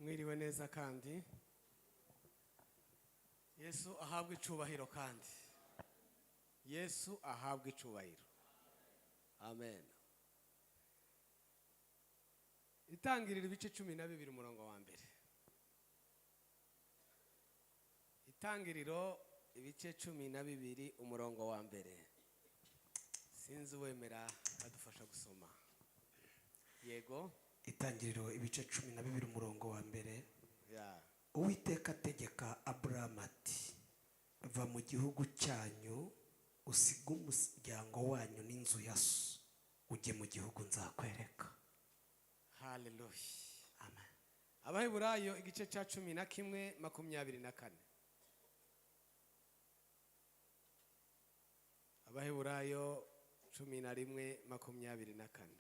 Mwiriwe neza. Kandi Yesu ahabwe icubahiro, kandi Yesu ahabwe icubahiro. Amen. Itangiriro ibice 12, umurongo wa mbere. Itangiriro ibice 12, umurongo wa mbere. Sinzi uwemera adufasha gusoma. Yego. Itangiriro ibice 12, umurongo wa mbere. Ya. Uwiteka ategeka Aburamu ati: "Va mu gihugu cyanyu, usige umuryango wanyu n'inzu ya so, ujye mu gihugu nzakwereka." Haleluya. Amen. Abaheburayo igice cya 11, 24. Abaheburayo 11, 24.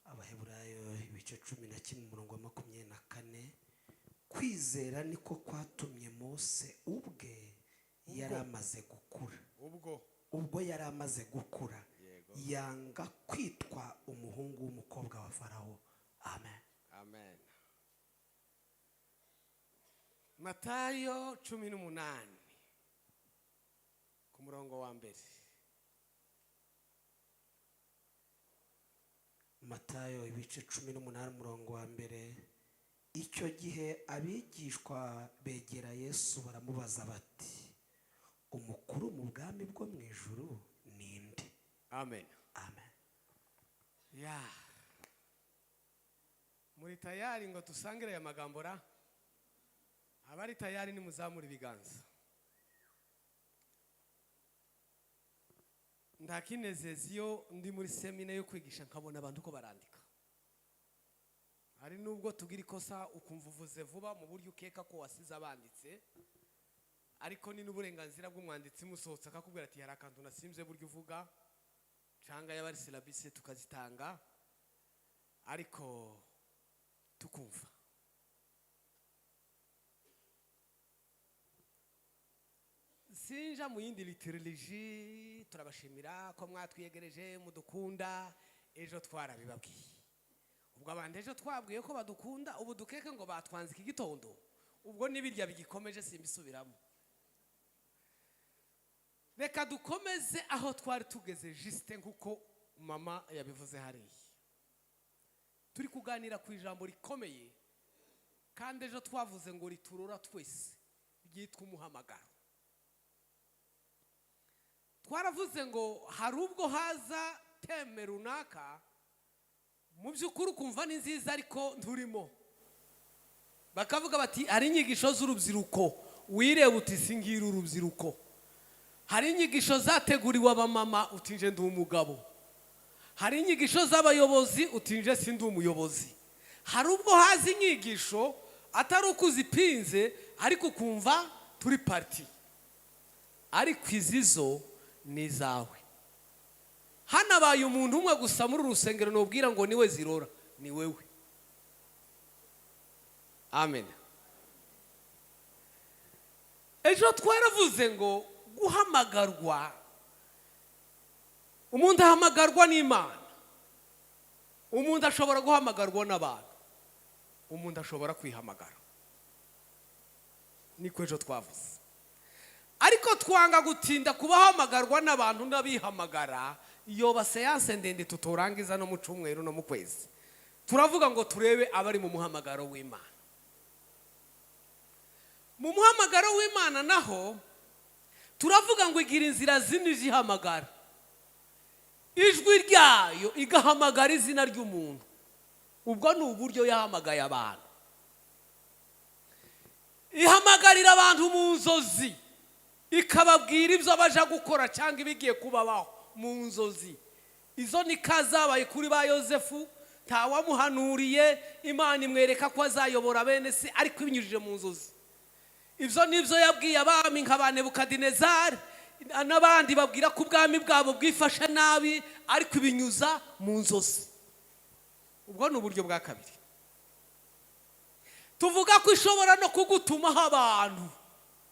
Abaheburayo ibice 11, umurongo wa 24. Kwizera niko kwatumye Mose ubwe yari amaze gukura, ubwo ubwo yari amaze gukura, Yego. yanga kwitwa umuhungu w'umukobwa wa Farawo. Amen. Amen. Matayo 18, ku murongo wa mbere. Matayo ibice 18, umurongo wa mbere. Icyo gihe abigishwa begera Yesu, baramubaza bati: "Umukuru mu bwami bwo mu ijuru ni nde?" Amen. Amen. Ya, muri tayari ngo dusangire aya magambo ra? Abari tayari nimuzamura ibiganza. Ntakinezeza iyo ndi muri séminaire yo kwigisha, nkabona abantu uko barandika. Hari nubwo tugira ikosa, ukumva uvuze vuba mu buryo ukeka ko wasize abanditse, ariko ni n'uburenganzira bw'umwanditsi, musohotse akakubwira ati: "Hari akantu nasimze buryo uvuga," cyangwa yaba ari syllabus tukazitanga, ariko tukumva. Sinja mu yindi liturgie. Turabashimira ko mwatwiyegereje, mudukunda. Ejo twarabibabwiye. Ubwo abantu ejo twabwiye ko badukunda, ubu dukeke ngo batwanze iki gitondo? Ubwo n'ibirya bigikomeje, simbisubiramo. Reka dukomeze aho twari tugeze, juste nk'uko mama yabivuze hariya. Turi kuganira ku ijambo rikomeye, kandi ejo twavuze ngo riturora twese, ryitwa umuhamagaro. Twaravuze ngo hari ubwo haza thème runaka, mu by'ukuri ukumva ni nziza ariko nturimo. Bakavuga bati: "Hari inyigisho z'urubyiruko," wireba uti: "Singira urubyiruko." Hari inyigisho zateguriwe abamama, uti: "Nje ndi umugabo." Hari inyigisho z'abayobozi, uti: "Nje sindi umuyobozi." Hari ubwo haza inyigisho atari uko uzipinze, ariko ukumva turi parti, ariko izi zo ni izawe. Hanabaye umuntu umwe gusa muri uru rusengero nubwira ngo niwe zirora, ni wewe. Amen. Ejo twaravuze ngo guhamagarwa, umuntu ahamagarwa n'Imana, umuntu ashobora guhamagarwa n'abantu, umuntu ashobora kwihamagara. Niko ejo twavuze, ariko twanga gutinda kubahamagarwa n'abantu n'abihamagara. Yoba séance ndende tutorangiza no mu cyumweru no mu kwezi. Turavuga ngo turebe abari mu muhamagaro w'Imana. Mu muhamagaro w'Imana naho turavuga ngo igira inzira zine izihamagara: ijwi ryayo, igahamagara izina ry'umuntu, ubwo ni uburyo yahamagaye abantu; ihamagarira abantu mu nzozi, ikababwira ibyo baja gukora cyangwa ibigiye kubabaho mu nzozi. Izo ni ka zabaye kuri ba Yosefu. Ntawamuhanuriye, Imana imwereka ko azayobora bene se, ariko ibinyujije mu nzozi. Ibyo ni byo yabwiye abami nka ba Nebukadinezari n'abandi, babwira ko ubwami bwabo bwifashe nabi, ariko ibinyuza mu nzozi. Ubwo ni uburyo bwa kabiri. Tuvuga ko ishobora no kugutumaho abantu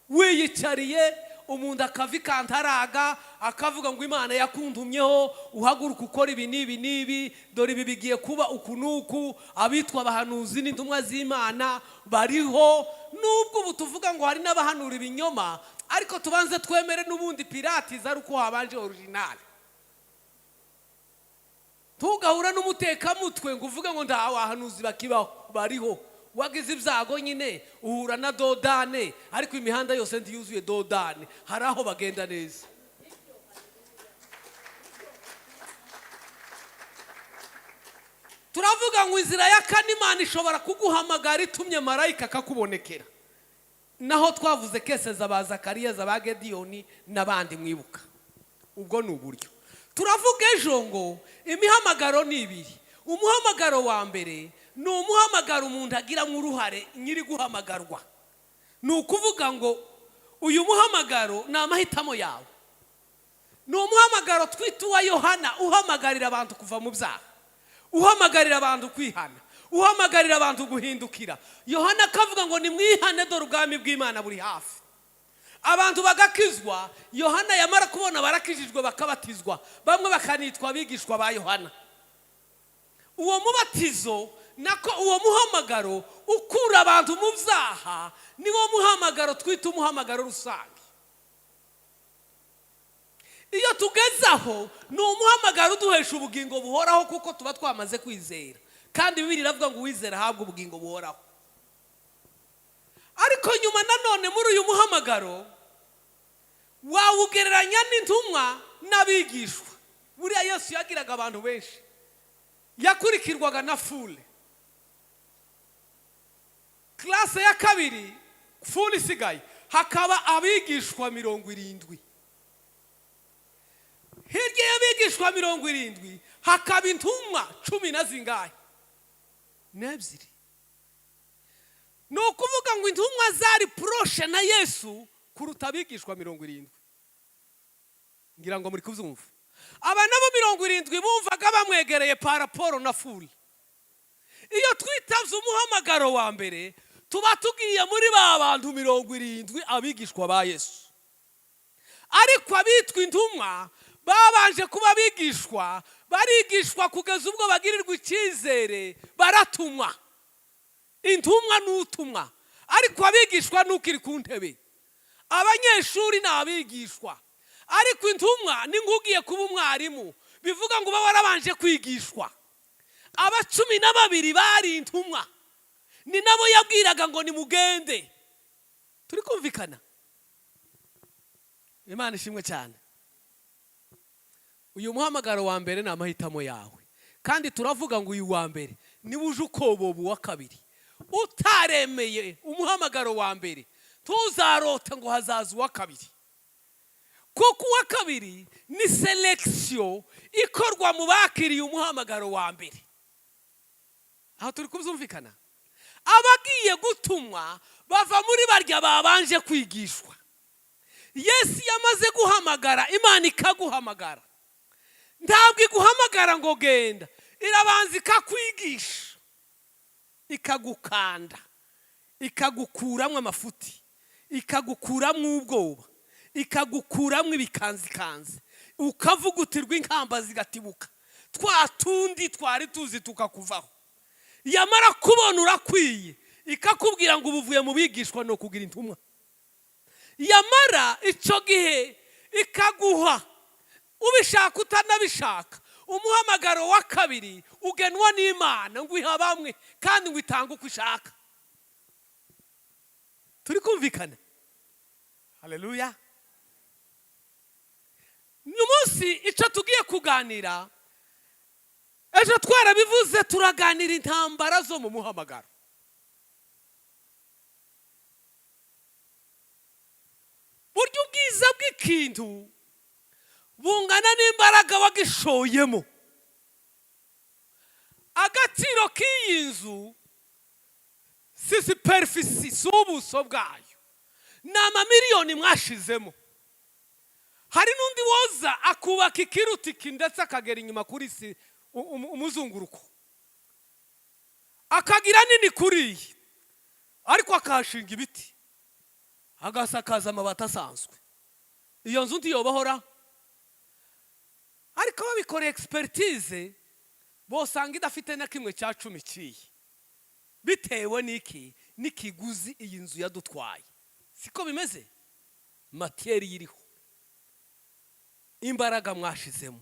wiyicariye, umuntu akava ikantaraga. Akavuga ngo Imana yakuntumyeho, uhaguruka ukora ibi n'ibi n'ibi, dore ibi bigiye kuba uku n'uku. Abitwa abahanuzi n'intumwa z'Imana bariho, nubwo ubu tuvuga ngo hari n'abahanura ibinyoma, ariko tubanze twemere n'ubundi pirate ari uko habanje original. Ntugahura n'umutekamutwe ngo uvuge ngo nta bahanuzi bakibaho. Bariho. Wagize ibyago nyine uhura na dodane, ariko imihanda yose ntiyuzuye dodane, hari aho bagenda neza. Turavuga ngo inzira ya kane, Imana ishobora kuguhamagara itumye marayika akakubonekera. Naho twavuze case za ba Zakariya, za ba Gediyoni n'abandi mwibuka. Ubwo ni uburyo. Turavuga ejo ngo imihamagaro ni ibiri. Umuhamagaro wa mbere ni umuhamagaro umuntu agiramo uruhare, nyiri guhamagarwa. Ni ukuvuga ngo uyu muhamagaro ni amahitamo yawe. Ni umuhamagaro twita uwa Yohana, uhamagarira abantu kuva mu byaha, uhamagarira abantu kwihana, uhamagarira abantu guhindukira. Yohana akavuga ngo: "Nimwihane, dore ubwami bw'Imana buri hafi." Abantu bagakizwa. Yohana yamara kubona barakijijwe, bakabatizwa, bamwe bakanitwa abigishwa ba Yohana. Uwo mubatizo, nako uwo muhamagaro ukura abantu mu byaha, niwo muhamagaro twita umuhamagaro rusange. Iyo tugeze aho, ni umuhamagaro uduhesha ubugingo buhoraho, kuko tuba twamaze kwizera, kandi Bibiliya iravuga ngo uwizera ahabwe ubugingo buhoraho. Ariko nyuma nanone muri uyu muhamagaro wawugereranya n'intumwa n'abigishwa. Buriya Yesu yagiraga abantu benshi, yakurikirwaga na foule. Classe ya kabiri, foule isigaye, hakaba abigishwa 70. Hirya y'abigishwa 70 hakaba intumwa cumi na zingahe? N'ebyiri. Ni ukuvuga ngo intumwa zari proche na Yesu kuruta abigishwa 70. Ngira ngo muri kubyumva. Aba nabo 70 bumvaga bamwegereye par rapport na foule. Iyo twitavye umuhamagaro wa mbere, tuba tugiye muri ba bantu 70, abigishwa ba Yesu. Ariko abitwa intumwa babanje kuba abigishwa, barigishwa kugeza ubwo bagirirwa icyizere, baratumwa. Intumwa n'utumwa, ariko abigishwa n'ukiri ku ntebe. Abanyeshuri ni abigishwa, ariko intumwa ni nk'ugiye kuba umwarimu, bivuga ngo uba warabanje kwigishwa. Aba 12 bari intumwa, ni nabo yabwiraga ngo nimugende. Turi kumvikana? Imana ishimwe cyane. Uyu muhamagaro wa mbere ni amahitamo yawe, kandi turavuga ngo uyu wa mbere niba uje ukoboba uwa kabiri. Utaremeye umuhamagaro wa mbere, tuzarota ngo hazaza uwa kabiri, kuko uwa kabiri ni sélection ikorwa mu bakiriye umuhamagaro wa mbere. Aho turi kubyumvikana? Abagiye gutumwa bava muri barya babanje kwigishwa. Yesu yamaze guhamagara, Imana ikaguhamagara, ntabwo iguhamagara ngo genda. Irabanza ikakwigisha, ikagukanda, ikagukuramo amafuti, ikagukuramo ubwoba, ikagukuramo ibikanzikanzi, ukavugutirwa inkamba zigatibuka, twa tundi twari tuzi tukakuvaho. Yamara kubona urakwiye, ikakubwira ngo ubu uvuye mu bigishwa, ni ukugira intumwa. Yamara icyo gihe ikaguha, ubishaka utanabishaka, umuhamagaro wa kabiri ugenwa n'Imana, ngo iha bamwe kandi ngo itange uko ishaka. Turi kumvikana? Haleluya! Uyu munsi icyo tugiye kuganira, ejo twarabivuze, turaganira intambara zo mu muhamagaro. Burya ubwiza bw'ikintu bungana n'imbaraga wagishoyemo. Agaciro k'iyi nzu si superficie, si ubuso bwayo, ni amamiliyoni mwashizemo. Hari n'undi woza akubaka ikiruta iki, ndetse akagera inyuma kuri si umuzunguruko, akagira nini kuri iyi, ariko akahashinga ibiti, agasakaza amabati asanzwe. Iyo nzu ntiyobahora. Ariko babikoreye expertise, bosanga idafite na 1/10 cy'iyi, bitewe n'iki? N'ikiguzi iyi nzu yadutwaye. Siko bimeze? Matière iriho, imbaraga mwashizemo.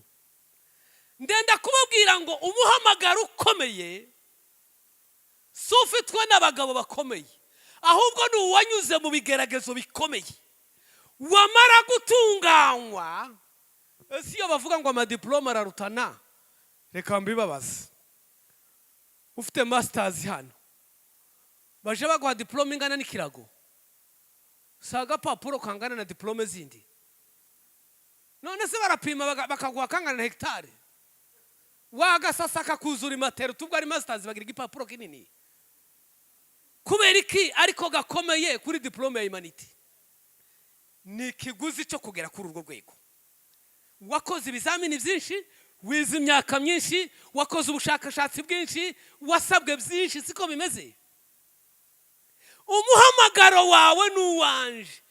Ndenda kubabwira ngo umuhamagaro ukomeye si ufitwe n'abagabo bakomeye, ahubwo ni uwanyuze mu bigeragezo bikomeye, wamara gutunganywa. Ese iyo bavuga ngo amadiporome ararutana, reka mbibabaze: ufite masters hano, baje baguha diporome ingana n'ikirago, si agapapuro kangana na diporome zindi? None se barapima bakaguha kangana na hegitari, wagasasa kakuzura imatera? Tubwo ari masters bagira igipapuro kinini. Kubera iki ariko gakomeye kuri diporome ya humanités? Ni ikiguzi cyo kugera kuri urwo rwego. Wakoze ibizamini byinshi, wize imyaka myinshi, wakoze ubushakashatsi bwinshi, wasabwe byinshi. Siko bimeze? Umuhamagaro wawe ni uwanje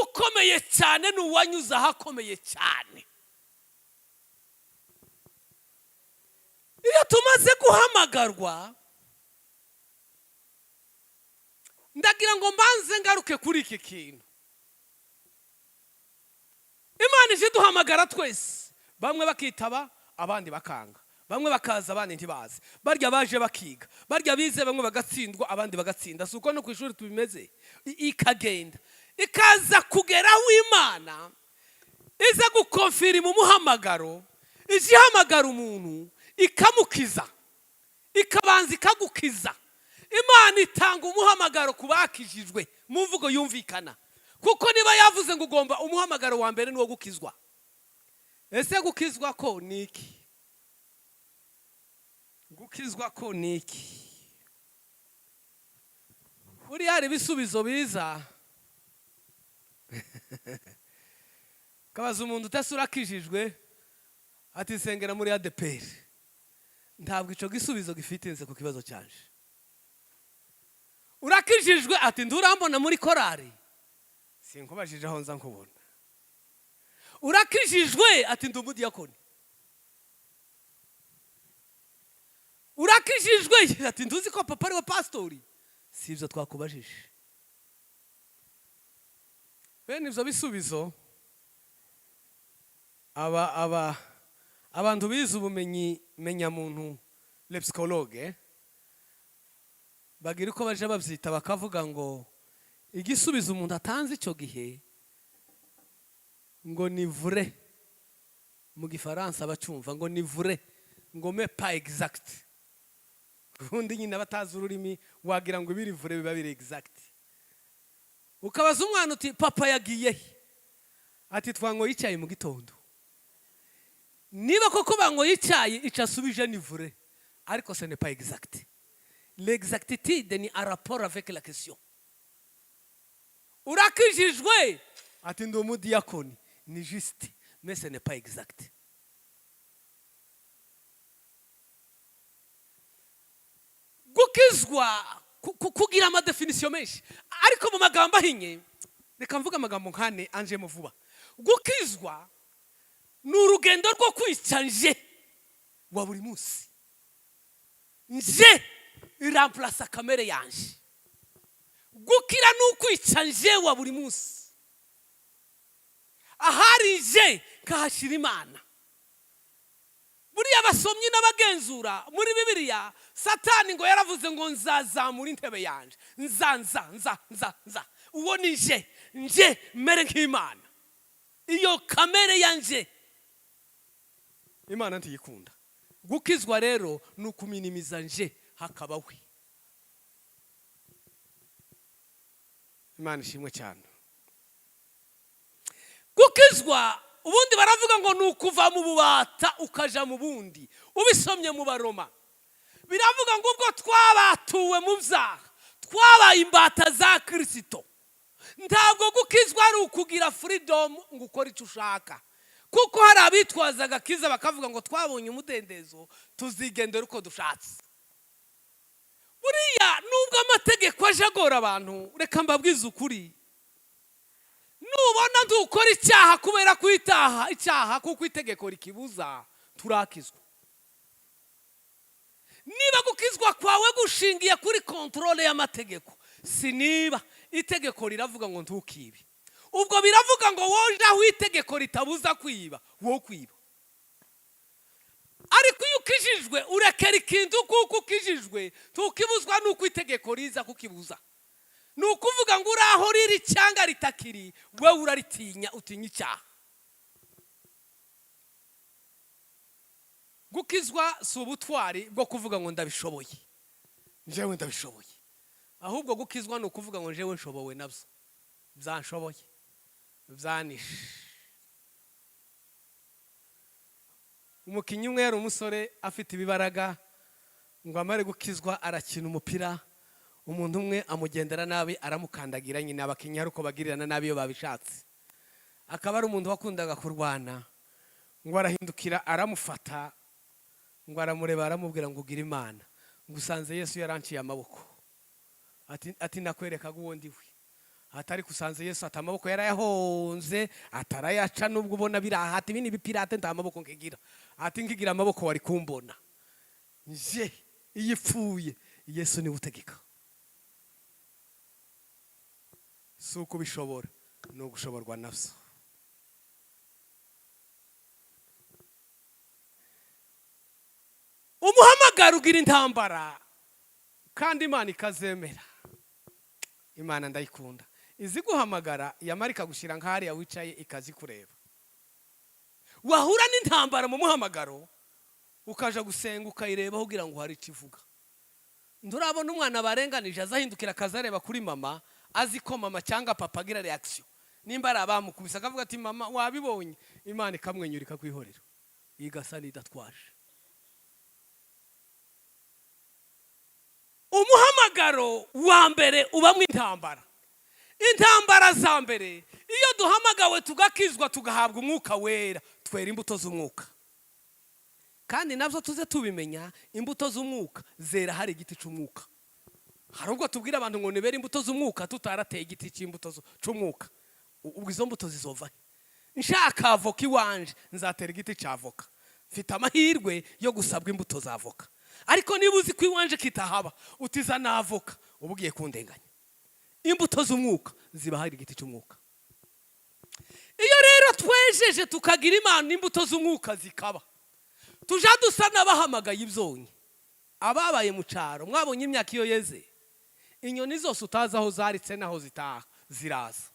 ukomeye cyane ni uwanyuze ahakomeye cyane. Iyo tumaze guhamagarwa, ndagira ngo mbanze ngaruke kuri iki kintu. Imana ije iduhamagara twese, bamwe bakitaba, abandi bakanga, bamwe bakaza, abandi ntibaze, barya baje bakiga, barya bize, bamwe bagatsindwa, abandi bagatsinda. Si uko no ku ishuri tubimeze? Ikagenda ikaza kugeraho Imana iza gukonfirima umuhamagaro, ije ihamagara umuntu ikamukiza, ikabanza ikagukiza. Imana itanga umuhamagaro ku bakijijwe mu mvugo yumvikana, kuko niba yavuze ngo ugomba, umuhamagaro wa mbere ni uwo gukizwa. Ese gukizwa ko ni iki? Gukizwa ko ni iki? Buriya hari ibisubizo biza, kabaza umuntu utese: "Urakijijwe?" Ati: "Nsengera muri ADEPR." Ntabwo icyo gisubizo gifitinze ku kibazo cyanje. "Urakijijwe?" Ati: "Ndurambona muri korari." Sinkubajije aho nza nkubona. "Urakijijwe?" Ati: "Ndi umudiyakoni." "Urakijijwe?" Ati: "Ntuzi ko papa ari we pasitori?" Si ibyo twakubajije. Bene ibyo bisubizo, aba abantu bize ubumenyi menyamuntu, les psychologues, bagira uko baje babyita, bakavuga ngo igisubizo umuntu atanze icyo gihe ngo ni vrai. Mu Gifaransa bacumva ngo ni vrai, ngo mais pas exact. Ubundi nyine abatazi ururimi wagira ngo ibiri vrai biba biri exact. Ukabaza umwana uti: "Papa yagiye he?" Ati: "Twanyoye icyayi mu gitondo." Niba koko banyoye icyayi, icyo asubije ni vrai, ariko ce n'est pas exact. L'exactitude ni en rapport avec la question. "Urakijijwe?" Ati: "Ndi umudiyakoni." Ni juste, mais ce n'est pas exact. Gukizwa kugira amadéfinitions menshi, ariko mu magambo ahinye, reka mvuge amagambo nkane anjemo vuba. Gukizwa ni urugendo rwo kwica nje wa buri munsi. Nje iramplasa kamere yanje. Gukira ni ukwica nje wa buri munsi, ahari nje nkahashyira Imana. Buriya abasomyi n'abagenzura muri Bibiliya, Satani ngo yaravuze ngo: "Nzazamura intebe yanje, nza nza nza nza nza." Uwo ni nje, nje mere nk'Imana. Iyo kamere ya nje Imana ntiyikunda. Gukizwa rero ni ukuminimiza nje, hakaba we. Imana ishimwe cyane. Gukizwa ubundi baravuga ngo ni ukuva mu bubata ukaja mu bundi. Ubisomye mu Baroma, biravuga ngo ubwo twabatuwe mu byaha, twabaye imbata za Kirisito. Ntabwo gukizwa ari ukugira freedom ngo ukore icyo ushaka, kuko hari abitwaza agakiza bakavuga ngo twabonye umudendezo, tuzigendera uko dushatse. Buriya nubwo amategeko aje agora abantu, reka mbabwize ukuri. Nubona ntukora icyaha kubera kwitaha icyaha kuko itegeko rikibuza, turakizwa. Niba gukizwa kwawe gushingiye kuri contrôle y'amategeko, si niba itegeko riravuga ngo ntukibe, ubwo biravuga ngo woje aho itegeko ritabuza kwiba, wo kwiba. Ariko iyo ukijijwe, urekera ikintu kuko ukijijwe, ntukibuzwa n'uko itegeko riza kukibuza. Ni ukuvuga ngo uri aho riri cyangwa ritakiri, wowe uraritinya, utinya icyaha. Gukizwa si ubutwari bwo kuvuga ngo ndabishoboye, njyewe ndabishoboye. Ahubwo gukizwa ni ukuvuga ngo njyewe nshobowe nabyo, byanshoboye, byanishe. Umukinnyi umwe yari umusore afite ibibaraga, ngo amare gukizwa arakina umupira, umuntu umwe amugendera nabi, aramukandagira. Nyine abakinnyi hari uko bagirirana nabi iyo babishatse. Akaba ari umuntu wakundaga kurwana. Ngo arahindukira, aramufata, ngo aramureba, aramubwira ngo: "Ugire Imana ngo usanze Yesu yaranciye amaboko." Ati: "Nakwerekaga uwo ndi we." Atari kusanze Yesu, ati: "Amaboko yarayahonze, atarayaca, nubwo ubona biraha." Ati: "Ibi ni ibipirate, nta maboko nkigira." Ati: "Nkigira amaboko wari kumbona nje." Iyo ipfuye, Yesu niwe utegeka. Si uko ubishobora, ni ugushoborwa nabyo. Umuhamagaro ugira intambara, kandi Imana ikazemera. Imana ndayikunda, izi guhamagara, yamara ikagushyira nk'ahariya wicaye, ikazikureba. Wahura n'intambara mu muhamagaro, ukaja gusenga, ukayirebaho ugira ngo hari icyo ivuga. Nturabona umwana barenganije azahindukira, akazareba kuri mama, azi ko mama cyangwa papa agira réaction nimba ari abamukubise, akavuga ati: "Mama, wabibonye?" Imana ikamwenyura, ikakwihorera, igasa n'idatwaje. Umuhamagaro wa mbere ubamo intambara. Intambara za mbere, iyo duhamagawe, tugakizwa, tugahabwa Umwuka Wera, twera imbuto z'umwuka. Kandi nabyo tuze tubimenya, imbuto z'umwuka zera hari igiti cy'umwuka. Hari ubwo tubwira abantu ngo nibere imbuto z'umwuka, tutarateye igiti cy'imbuto cy'umwuka. Ubwo izo mbuto zizova he? Nshaka avoka iwanje, nzatera igiti cya avoka, mfite amahirwe yo gusabwa imbuto za avoka. Ariko niba uzi ko iwanje kitahaba, utiza na avoka, uba ugiye kundenganya. Imbuto z'umwuka ziba hari igiti cy'umwuka. Iyo rero twejeje, tukagira Imana, imbuto z'umwuka zikaba, tuja dusa n'abahamagaye ibyonyi. Ababaye mu cyaro mwabonye imyaka iyo yeze, inyoni zose utazi aho zaritse n'aho zitaha ziraza.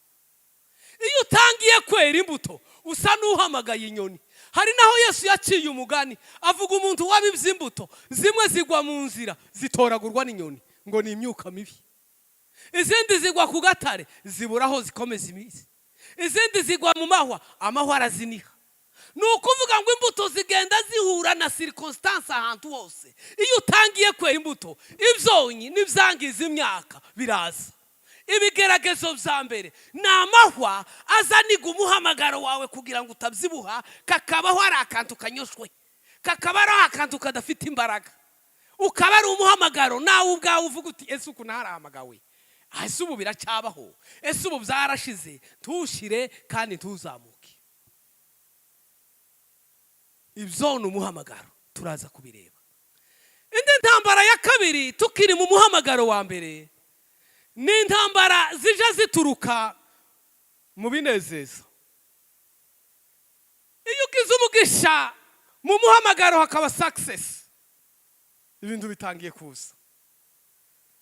Iyo utangiye kwera imbuto, usa n'uhamagaye inyoni. Hari naho Yesu yaciye umugani, avuga umuntu wabibye imbuto, zimwe zigwa mu nzira, zitoragurwa n'inyoni, ngo ni imyuka mibi. Izindi zigwa ku gatare, zibura aho zikomeza imizi. Izindi zigwa mu mahwa, amahwa araziniha. Ni ukuvuga ngo imbuto zigenda zihura na circonstance ahantu hose. Iyo utangiye kwera imbuto, ibyonyi n'ibyangiza imyaka biraza. Ibigeragezo bya mbere ni amahwa azaniga umuhamagaro wawe kugira ngo utabyibuha, kakabaho ari akantu kanyoshwe, kakaba ari akantu kadafite imbaraga, ukaba ari umuhamagaro nawe ubwawe uvuga uti: "Ese uku ntarahamagawe? Ese ubu biracyabaho? Ese ubu byarashize?" Ntushire kandi ntuzamuke. Ibyo ni umuhamagaro, turaza kubireba. Indi ntambara ya kabiri, tukiri mu muhamagaro wa mbere, ni intambara zije zituruka mu binezeza. Iyo ugize umugisha mu muhamagaro, hakaba success, ibintu bitangiye kuza,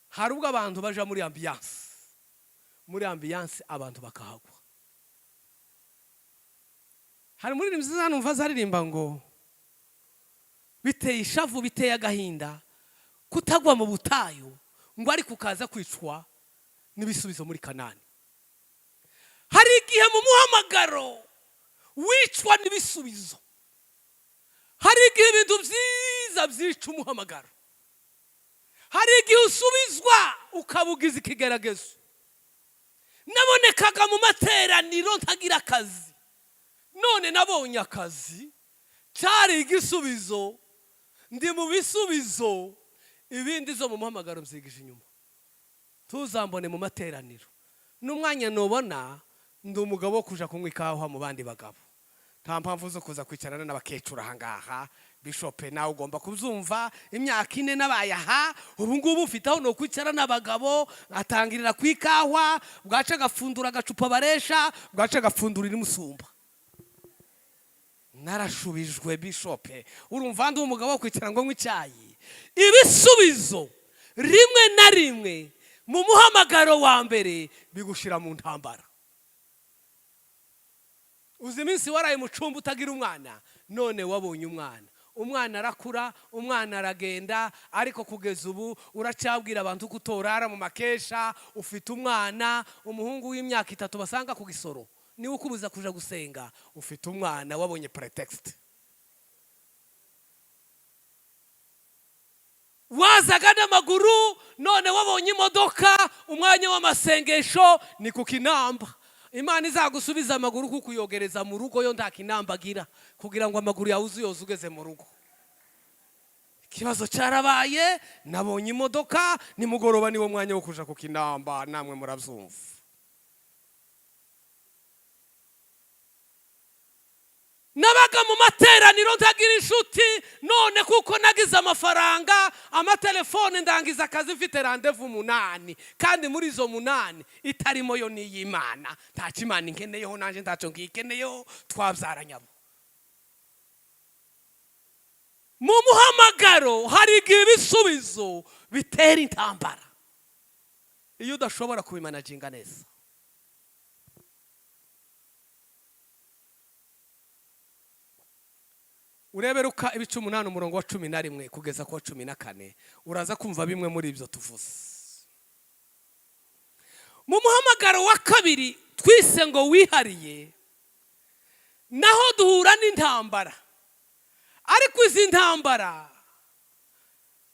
hari ubwo abantu baja muri ambiance. Muri ambiance abantu bakahagwa. Hari umuririmbyi numva azaririmba ngo: "Biteye ishavu, biteye agahinda kutagwa mu butayu," ngo ariko ukaza kwicwa n'ibisubizo muri Kanani. Hari igihe mu muhamagaro wicwa n'ibisubizo. Hari igihe ibintu byiza byica umuhamagaro. Hari igihe usubizwa, ukabugiza ikigeragezo. "Nabonekaga mu materaniro ntagira akazi, none nabonye akazi." Cyari igisubizo. Ndi mu bisubizo, ibindi zo mu muhamagaro mbyigije inyuma. Tuzambone mu materaniro n'umwanya nubona. Ndi umugabo wo kuja kunywa ikawa mu bandi bagabo, nta mpamvu zo kuza kwicarana n'abakecuru ahangaha. Bishop, nawe ugomba kubyumva. Imyaka 4 nabaye aha, ubu ngubu ufite aho ni ukwicara n'abagabo. Atangirira ku ikawa, bwaca agapfundura agacupa baresha, bwaca agapfundura irimusumba. Narashubijwe, bishop. Urumva, ndi umugabo wo kwicara ngo nywe icyayi. Ibisubizo rimwe na rimwe mu muhamagaro wa mbere bigushira mu ntambara. Uzi iminsi waraye mu cumba utagira umwana, none wabonye umwana, umwana arakura, umwana aragenda, ariko kugeza ubu uracyabwira abantu ko utorara mu makesha. Ufite umwana, umuhungu w'imyaka 3 basanga ku Gisoro, niwe ukubuza kuja gusenga. Ufite umwana, wabonye prétexte. Wazaga n'amaguru, none wabonye imodoka. Umwanya w'amasengesho ni ku kinamba. Imana izagusubiza amaguru, kuko uyogereza mu rugo yo nta kinamba agira, kugira ngo amaguru yawe uzuyoze ugeze mu rugo. Ikibazo cyarabaye, nabonye imodoka, nimugoroba niwo mwanya wo kuja ku kinamba. Namwe murabyumva. Nabaga mu materaniro ntagira inshuti, none kuko nagize amafaranga, amatelefone, ndangiza akazi mfite rendez-vous 8, kandi muri izo 8 itarimo yo ni iy'Imana. Ntacyo Imana inkeneyeho, nanjye ntacyo ngikeneyeho, twabyaranye abo. Mu muhamagaro hari igihe ibisubizo bitera intambara iyo udashobora kubimanaginga neza. Urebe Luka ibice 8, umurongo wa 11 kugeza ku wa 14, uraza kumva bimwe muri ibyo tuvuze. Mu muhamagaro wa kabiri twise ngo wihariye, naho duhura n'intambara, ariko izi ntambara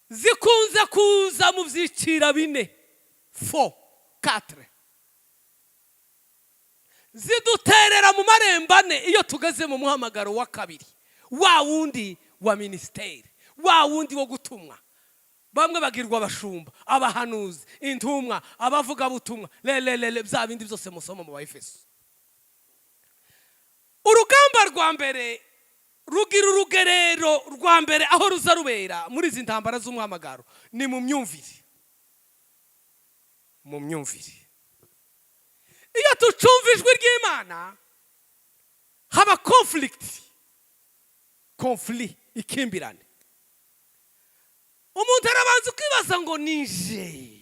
zikunze kuza mu byiciro bine, fo quatre, ziduterera mu marembo ane iyo tugeze mu muhamagaro wa kabiri, wa wundi wa minisiteri, wa wundi wo gutumwa. Bamwe bagirwa abashumba, abahanuzi, intumwa, abavugabutumwa, lelelele, bya bindi byose musoma mu Baefeso. Urugamba rwa mbere rugira urugerero rwa mbere aho ruza rubera muri izi ntambara z'umuhamagaro ni mu myumvire. Mu myumvire, iyo tucumva ijwi ry'Imana haba conflict, conflit, ikimbirane. Umuntu arabanza ukibaza ngo nije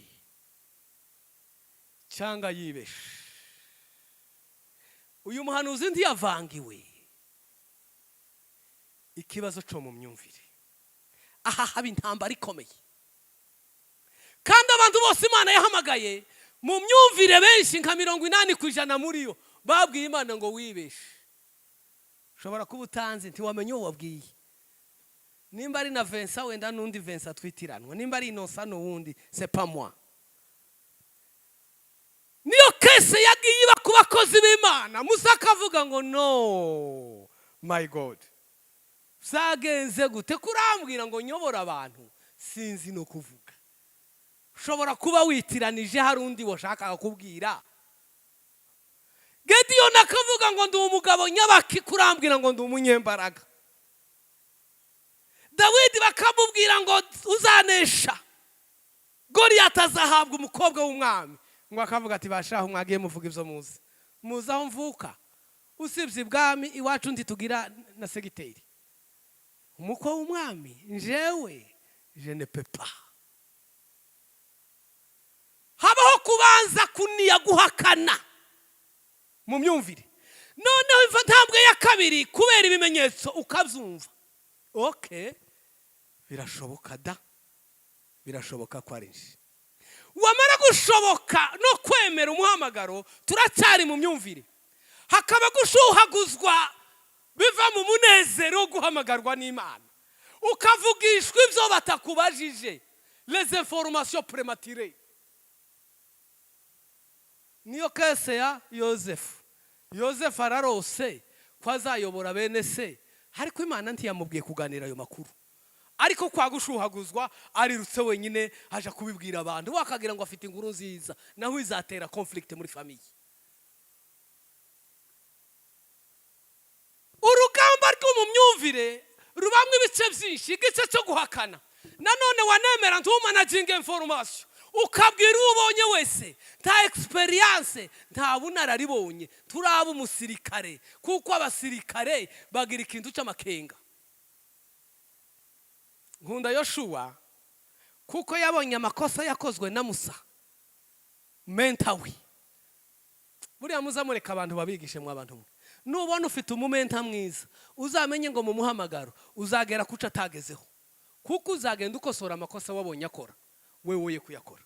cyangwa yibeshe, uyu muhanuzi ntiyavangiwe. Ikibazo cyo mu myumvire, aha haba intambara ikomeye, kandi abantu bose Imana yahamagaye mu myumvire, benshi nka 80% muri yo babwiye Imana ngo wibeshe. Ushobora kuba utanzi, ntiwamenya uwo wabwiye, nimba ari na Vincent wenda n'undi Vincent twitiranwa, nimba ari Innocent n'uwundi, c'est pas moi. Niyo case yagiye iba ku bakozi b'Imana. Musa akavuga ngo no my God, byagenze gute kurambwira ngo nyobora abantu sinzi no kuvuga? Ushobora kuba witiranije, hari undi washakaga kubwira. Gediyoni akavuga ngo ndi umugabo nyabaki kurambwira ngo ndi umunyembaraga? Dawidi bakamubwira ngo uzanesha Goriyati azahabwa umukobwa w'umwami, ngo akavuga ati bashaho mwagiye muvuga ibyo muzi, muzi aho mvuka, usibye ibwami iwacu ntitugira na segiteri, umukwe w'umwami njewe je ne peux pas. Habaho kubanza kuniya, guhakana mu myumvire, noneho iva ntambwe ya kabiri kubera ibimenyetso ukabyumva, okay, birashoboka da, birashoboka ko ari nje. Wamara gushoboka no kwemera umuhamagaro, turacyari mu myumvire, hakaba gushuhaguzwa biva mu munezero wo guhamagarwa n'Imana, ukavugishwa ibyo batakubajije, les informations prématurées. Niyo case ya Yosefu. Yosefu ararose ko azayobora bene se, ariko Imana ntiyamubwiye kuganira ayo makuru, ariko kwa gushuhaguzwa arirutse wenyine aja kubibwira abantu, wakagira ngo afite inkuru nziza, naho izatera conflict muri famille. Urugamba rwo mu myumvire rubamo ibice byinshi. Igice cyo guhakana nanone, wanemera ntumanaginge information, ukabwira uwo ubonye wese, nta expérience, nta bunararibonye, turaba umusirikare, kuko abasirikare bagira ikintu cy'amakenga. Nkunda Yoshuwa kuko yabonye amakosa yakozwe na Musa, mentor we. Buriya muzamureka abantu babigishe mu abantu mwe. Nubona ufite umumentor mwiza, uzamenye ngo mu muhamagaro uzagera kuco atagezeho, kuko uzagenda ukosora amakosa wabonye akora, we woye kuyakora.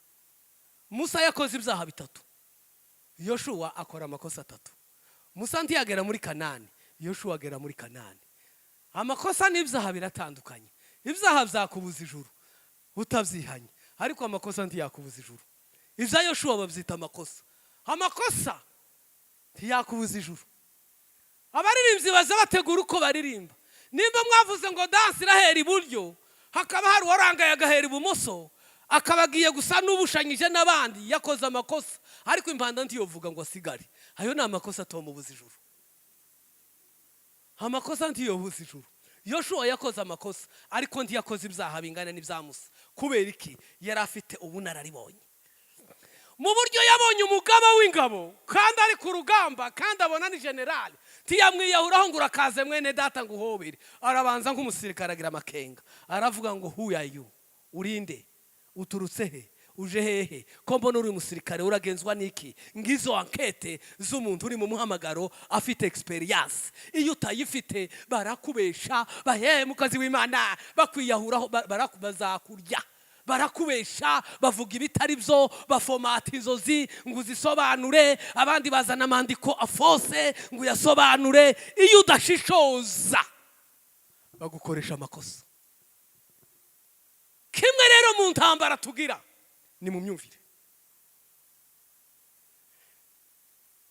Musa yakoze ibyaha bitatu, Yoshuwa akora amakosa atatu. Musa ntiyagera muri Kanani, Yoshuwa agera muri Kanani. Amakosa n'ibyaha biratandukanye. Ibyaha byakubuza ijuru utabyihanye, ariko amakosa ntiyakubuza ijuru. Ibya Yoshuwa babyita amakosa. Amakosa ntiyakubuza ijuru. Abaririmbyi baza bategura uko baririmba. Nimba mwavuze ngo danse irahera iburyo, hakaba hari uwarangaye agahera ibumoso, akaba agiye gusa n'ubushanyije n'abandi, yakoze amakosa, ariko impanda ntiyovuga ngo asigare. Ayo ni amakosa atomubuza ijuru. Amakosa ntiyobuza ijuru. Yoshuwa yakoze amakosa, ariko ntiyakoze ibyaha bingana n'ibya Musa. Kubera iki? Yari afite ubunararibonye mu buryo yabonye umugaba w'ingabo kandi ari ku rugamba, kandi abona ni generali, ntiyamwiyahuraho ngo urakaze mwene data ngo uhobere. Arabanza nk'umusirikare agira amakenga, aravuga ngo: "Who are you? Urinde? Uturutse he? Uje hehe? Ko mbona uri umusirikare, uragenzwa n'iki?" Ngizo enquête z'umuntu uri mu muhamagaro afite expérience. Iyo utayifite barakubesha, bahe mukazi w'Imana, bakwiyahuraho, bazakurya. Barakubesha, bavuga ibitari byo, bafomata inzozi ngo uzisobanure, abandi bazana amandiko afose ngo uyasobanure. Iyo udashishoza bagukoresha amakosa. Kimwe rero mu ntambara tugira ni mu myumvire.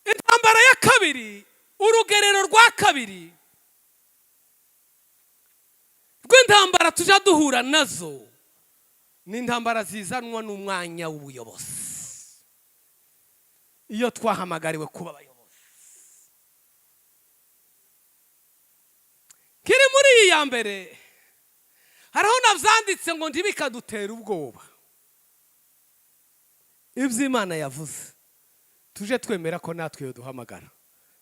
Intambara ya kabiri, urugerero rwa kabiri rw'intambara tujya duhura nazo, ni intambara zizanwa n'umwanya w'ubuyobozi, iyo twahamagariwe kuba abayobozi. Kiri muri iyi ya mbere, hariho nabyanditse ngo ntibikadutere ubwoba. Ibyo Imana yavuze tuje twemera ko natwe iyo duhamagara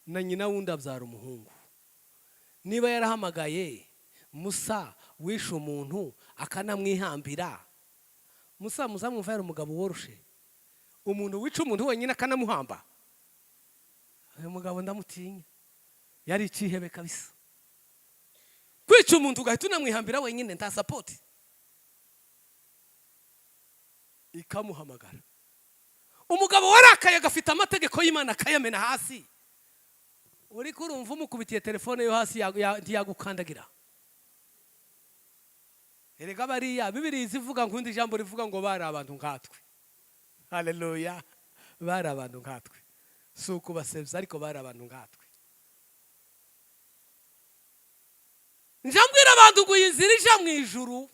na nyina wundi abyara umuhungu. Niba yarahamagaye Musa wishe umuntu akanamwihambira, Musa muzamwumva yari umugabo woroshe, umuntu wica umuntu wenyine akanamuhamba, uyu mugabo ndamutinya, yari ikihebe kabisa. Kwica umuntu ugahita unamwihambira wenyine, nta support, ikamuhamagara. Umugabo warakaye agafite amategeko y'Imana akayamena hasi, uri kurumva umukubitiye telefone yo hasi ntiyagukandagira. Erega bariya Bibiri izivuga ngo, indi jambo rivuga ngo bari abantu nkatwe. Haleluya! Bari abantu nkatwe, si ukubasebya, ariko bari abantu nkatwe. Njya mbwira abantu ngo iyi nzira ija mu ijuru,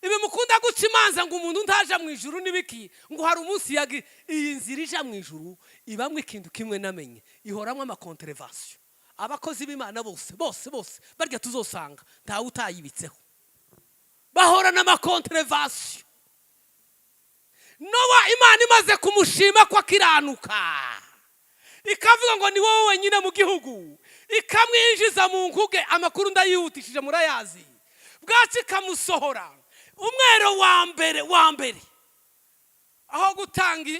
ibi mukunda guca imanza ngo umuntu ntaja mu ijuru n'ibiki, ngo hari umunsi yagi, iyi nzira ija mu ijuru ibamwe ikintu kimwe namenye, ihoramo amacontraventions. Abakozi b'Imana bose bose bose barya tuzosanga ntawe utayibitseho, bahorana amacontraventions. Nowa, Imana imaze kumushima ko akiranuka, ikavuga ngo ni wowe wenyine mu gihugu, ikamwinjiza mu nkuge, amakuru ndayihutishije murayazi, bwacu ikamusohora. Umwero wa mbere wa mbere, aho gutanga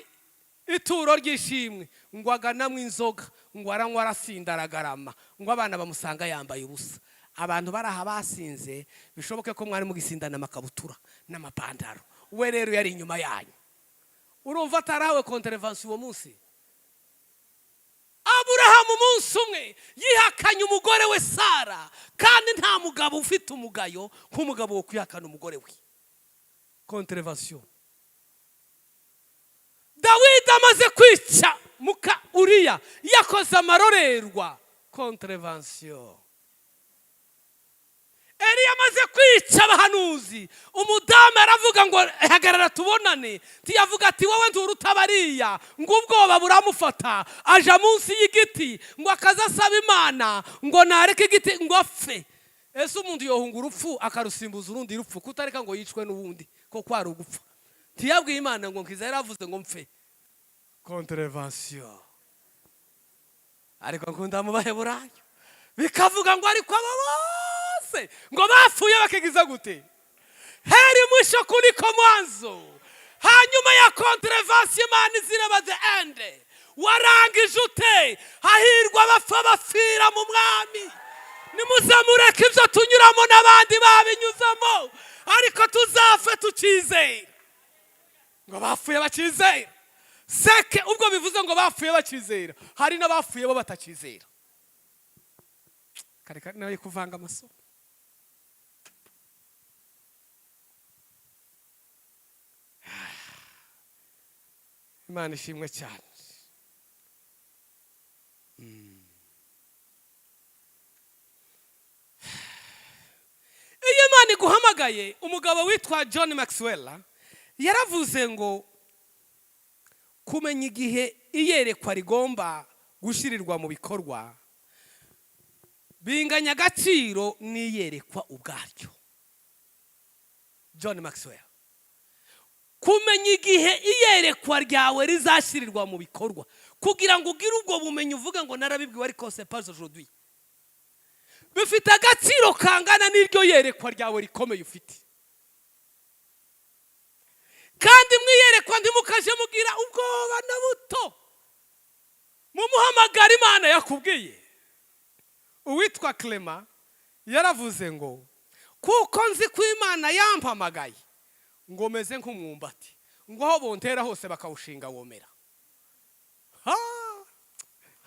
ituro ry'ishimwe, ngo aganamwe inzoga, ngo aranywa, arasinda, aragarama, ngo abana bamusanga yambaye ubusa. Abantu bari aha basinze, bishoboke ko mwari mugisindana amakabutura n'amapantaro, we rero yari inyuma yanyu. Urumva atarahawe contravention uwo munsi? Aburahamu umunsi umwe yihakanye umugore we Sara, kandi nta mugabo ufite umugayo nk'umugabo wo kwihakana umugore we. Contravention. Dawidi amaze kwica muka Uriya, yakoze amarorerwa. Contravention. Eliya amaze kwica abahanuzi, umudamu aravuga ngo: "Hagarara tubonane." Ntiyavuga ati: "Wowe nturuta bariya?" Ngo ubwoba buramufata, aja munsi y'igiti ngo akaza asaba Imana ngo nareke igiti ngo apfe. Ese umuntu yohunga urupfu akarusimbuza urundi rupfu, kutareka ngo yicwe n'ubundi ko kwari ugupfa? Ntiyabwiye Imana ngo nkiza, yaravuze ngo mpfe. Contravention. Ariko nkunda mu Baheburayo bikavuga ngo: "Ariko abo bose ngo bapfuye bakigiza gute? Heri mwisho kuliko mwanzo." Hanyuma ya contravention, Imana izireba the end. Warangije ute? Hahirwa abapfa bapfira mu Mwami. Nimuzamureke, ibyo tunyuramo n'abandi babinyuzamo, ariko tuzapfe tukizera. Ngo bapfuye bakizera seke. Ubwo bivuze ngo bapfuye bakizera, hari n'abapfuye bo batakizera. Kare kare nawe kuvanga amasomo. Imana ishimwe cyane. Iyo Imana iguhamagaye, umugabo witwa John Maxwell yaravuze ngo kumenya igihe iyerekwa rigomba gushyirirwa mu bikorwa binganya agaciro n'iyerekwa ubwaryo. John Maxwell. Kumenya igihe iyerekwa ryawe rizashyirirwa mu bikorwa, kugira ngo ugire ubwo bumenyi, uvuge ngo narabibwiwe ariko c'est pas aujourd'hui, bifite agaciro kangana n'iryo yerekwa ryawe rikomeye ufite. Kandi mwiyerekwa ntimukaje mugira ubwoba na buto, mumuhamagara Imana yakubwiye. Uwitwa Clement yaravuze ngo kuko nzi ko Imana yampamagaye, ngo meze nk'umwumbati, ngo aho bontera hose bakawushinga womera. Ha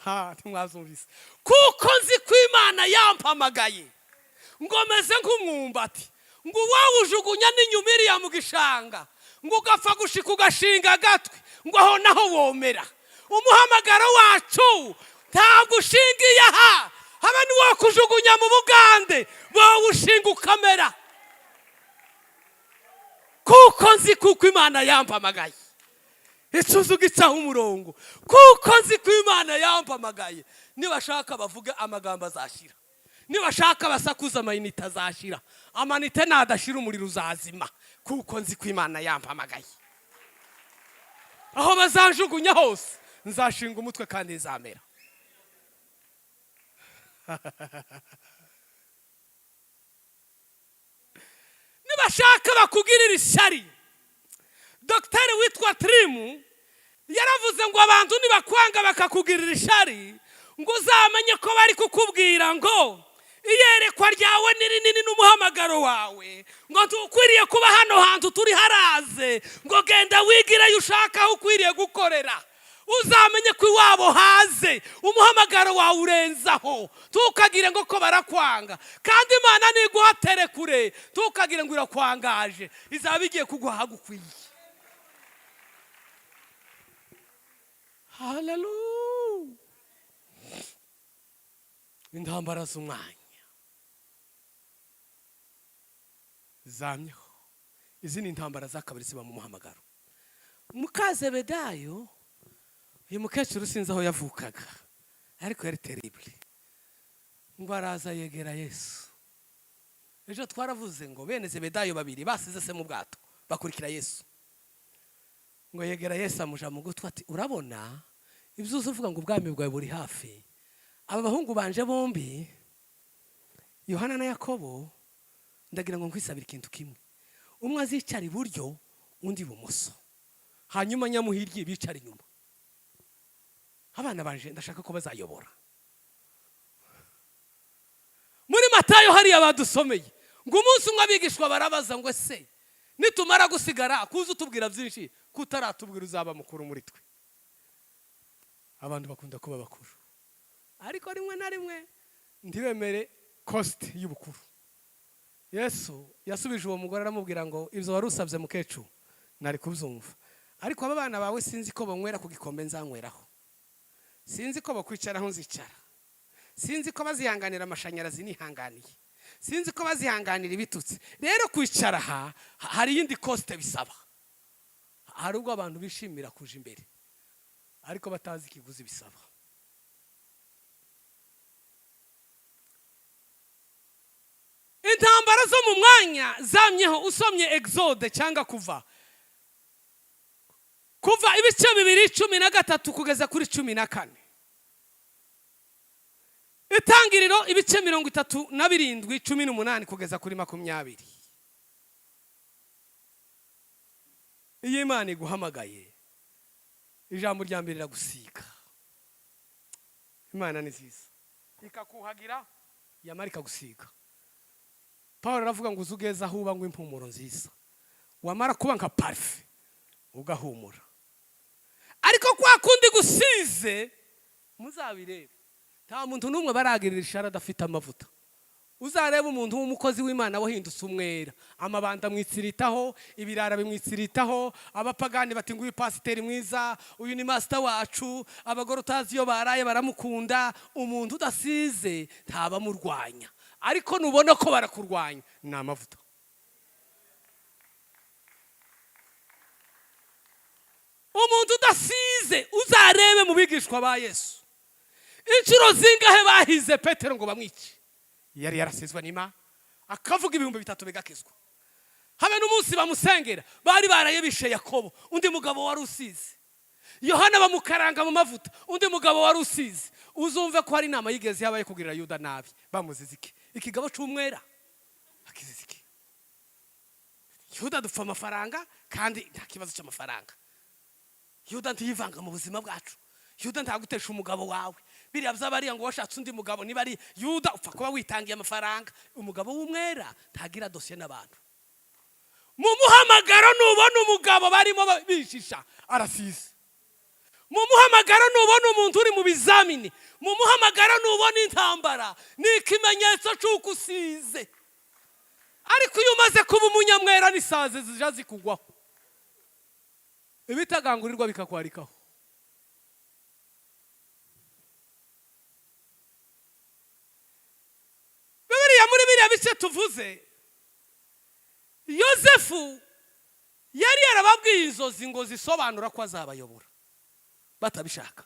ha, ntimwazumvise? Kuko nzi ko Imana yampamagaye, ngo meze nk'umwumbati, ngo uwawujugunya n'inyuma iriya mu gishanga, ngo ugapfa gushika ugashinga agatwi, ngo aho naho womera. Umuhamagaro wacu ntabwo ushingiye aha, haba n'uwo kujugunya mu Bugande bawushinga ukamera. Kuko nzi kuko Imana yampamagaye, icuzu gicaho umurongo. Kuko nzi ko Imana yampamagaye, nibashaka bavuge amagambo azashira, nibashaka basakuza, amayinite azashira. Amanite nadashira, umuriro uzazima. Kuko nzi ko Imana yampamagaye, aho bazanjugunya hose nzashinga umutwe kandi nzamera. Nibashaka bakugirira ishyari. Dogiteri witwa Tirimu yaravuze ngo abantu nibakwanga bakakugirira ishyari, ngo uzamenye ko bari kukubwira ngo iyerekwa ryawe ni rinini n'umuhamagaro wawe, ngo ntukwiriye kuba hano hantu turi haraze, ngo genda wigireyo ushaka aho ukwiriye gukorera. Uzamenye ko iwabo haze, umuhamagaro wawe urenzaho. Ntukagire ngo ko barakwanga. Kandi Imana niguhatere kure, ntukagire ngo irakwangaje, izaba igiye kuguha ahagukwiye. Haleluya! Intambara z'umwanya zamyeho. Izi ni intambara za kabiri ziba mu muhamagaro. Mukazebedayo, uyu mukecuru sinzi aho yavukaga, ariko yari terrible. Ngo araza yegera Yesu. Ejo twaravuze ngo bene Zebedayo babiri basize se mu bwato bakurikira Yesu. Ngo yegera Yesu, amuja mu gutwi ati: "Urabona ibyo uza uvuga ngo ubwami bwawe buri hafi, aba bahungu banje bombi, Yohana na Yakobo, ndagira ngo nkwisabire ikintu kimwe: umwe azicara iburyo, undi ibumoso, hanyuma nyamuhirye bicara inyuma. Abana banje ndashaka ko bazayobora." Muri Matayo hariya badusomeye ngo umunsi umwe abigishwa barabaza ngo: "Ese nitumara gusigara, kuza utubwira byinshi, kutaratubwira uzaba mukuru muri twe?" Abantu bakunda kuba bakuru, ariko rimwe na rimwe ntibemere cost y'ubukuru. Yesu yasubije uwo mugore aramubwira ngo: "Ibyo wari usabye, mukecuru, nari kubyumva, ariko aba bana bawe sinzi ko banywera ku gikombe nzanyweraho, sinzi ko bakwicara aho nzicara, sinzi ko bazihanganira amashanyarazi nihanganiye." Sinzi ko bazihanganira ibitutsi. Rero kwicara aha hari iyindi cost bisaba. Hari ubwo abantu bishimira kuja imbere, ariko batazi ikiguzi bisaba. Intambara zo mu mwanya zamyeho. Usomye Exode cyangwa Kuva ibice 2:13 kugeza kuri 14, Itangiriro ibice 37:18 kugeza kuri 20. Iyo Imana iguhamagaye, ijambo rya mbere riragusiga. Imana ni nziza, ikakuhagira, yamara ikagusiga. Paul aravuga ngo uze ugeze aho uba ngo impumuro nziza, wamara kuba nka parufe ugahumura. Ariko kwa kundi gusize, muzabirebe, nta muntu n'umwe baragirira ishara adafite amavuta. Uzarebe umuntu w'umukozi w'Imana wahindutse umwera, amabanda amwitsiritaho, ibirara bimwitsiritaho, abapagani bati: "Nguyu pasiteri mwiza, uyu ni master wacu." Abagore utazi iyo baraye baramukunda. Umuntu udasize ntabamurwanya, ariko nubona ko barakurwanya, ni amavuta. Umuntu udasize, uzarebe mu bigishwa ba Yesu, inshuro zingahe bahize Petero ngo bamwice? Yari yarasizwe n'Imana, akavuga 3000 bigakizwa. Habe n'umunsi bamusengera, bari baraye bishe Yakobo, undi mugabo wari usize. Yohana bamukaranga mu mavuta, undi mugabo wari usize. Uzumve ko hari inama yigeze yabaye kugirira Yuda nabi, bamuziza iki? Ikigabo c'umwera akiziza iki? Yuda dupfa amafaranga, kandi nta kibazo cy'amafaranga. Yuda ntiyivanga mu buzima bwacu. Yuda ntagutesha umugabo wawe, biriya by'abariya ngo washatse undi mugabo. Niba ari Yuda, upfa kuba witangiye amafaranga. Umugabo w'umwera ntagira dosiye n'abantu. Mu muhamagaro, nubona umugabo barimo bishisha, arasize. Mu muhamagaro, nubona umuntu uri mu bizamini, mu muhamagaro, nubona intambara, ni ikimenyetso cy'uko usize. Ariko iyo umaze kuba umunyamwera, n'isazi zijya zikugwaho, ibitagangurirwa bikakwarikaho. Bibiriya, muri biriya bice tuvuze, Yosefu yari yarababwiye inzozi ngo zisobanura ko azabayobora, batabishaka.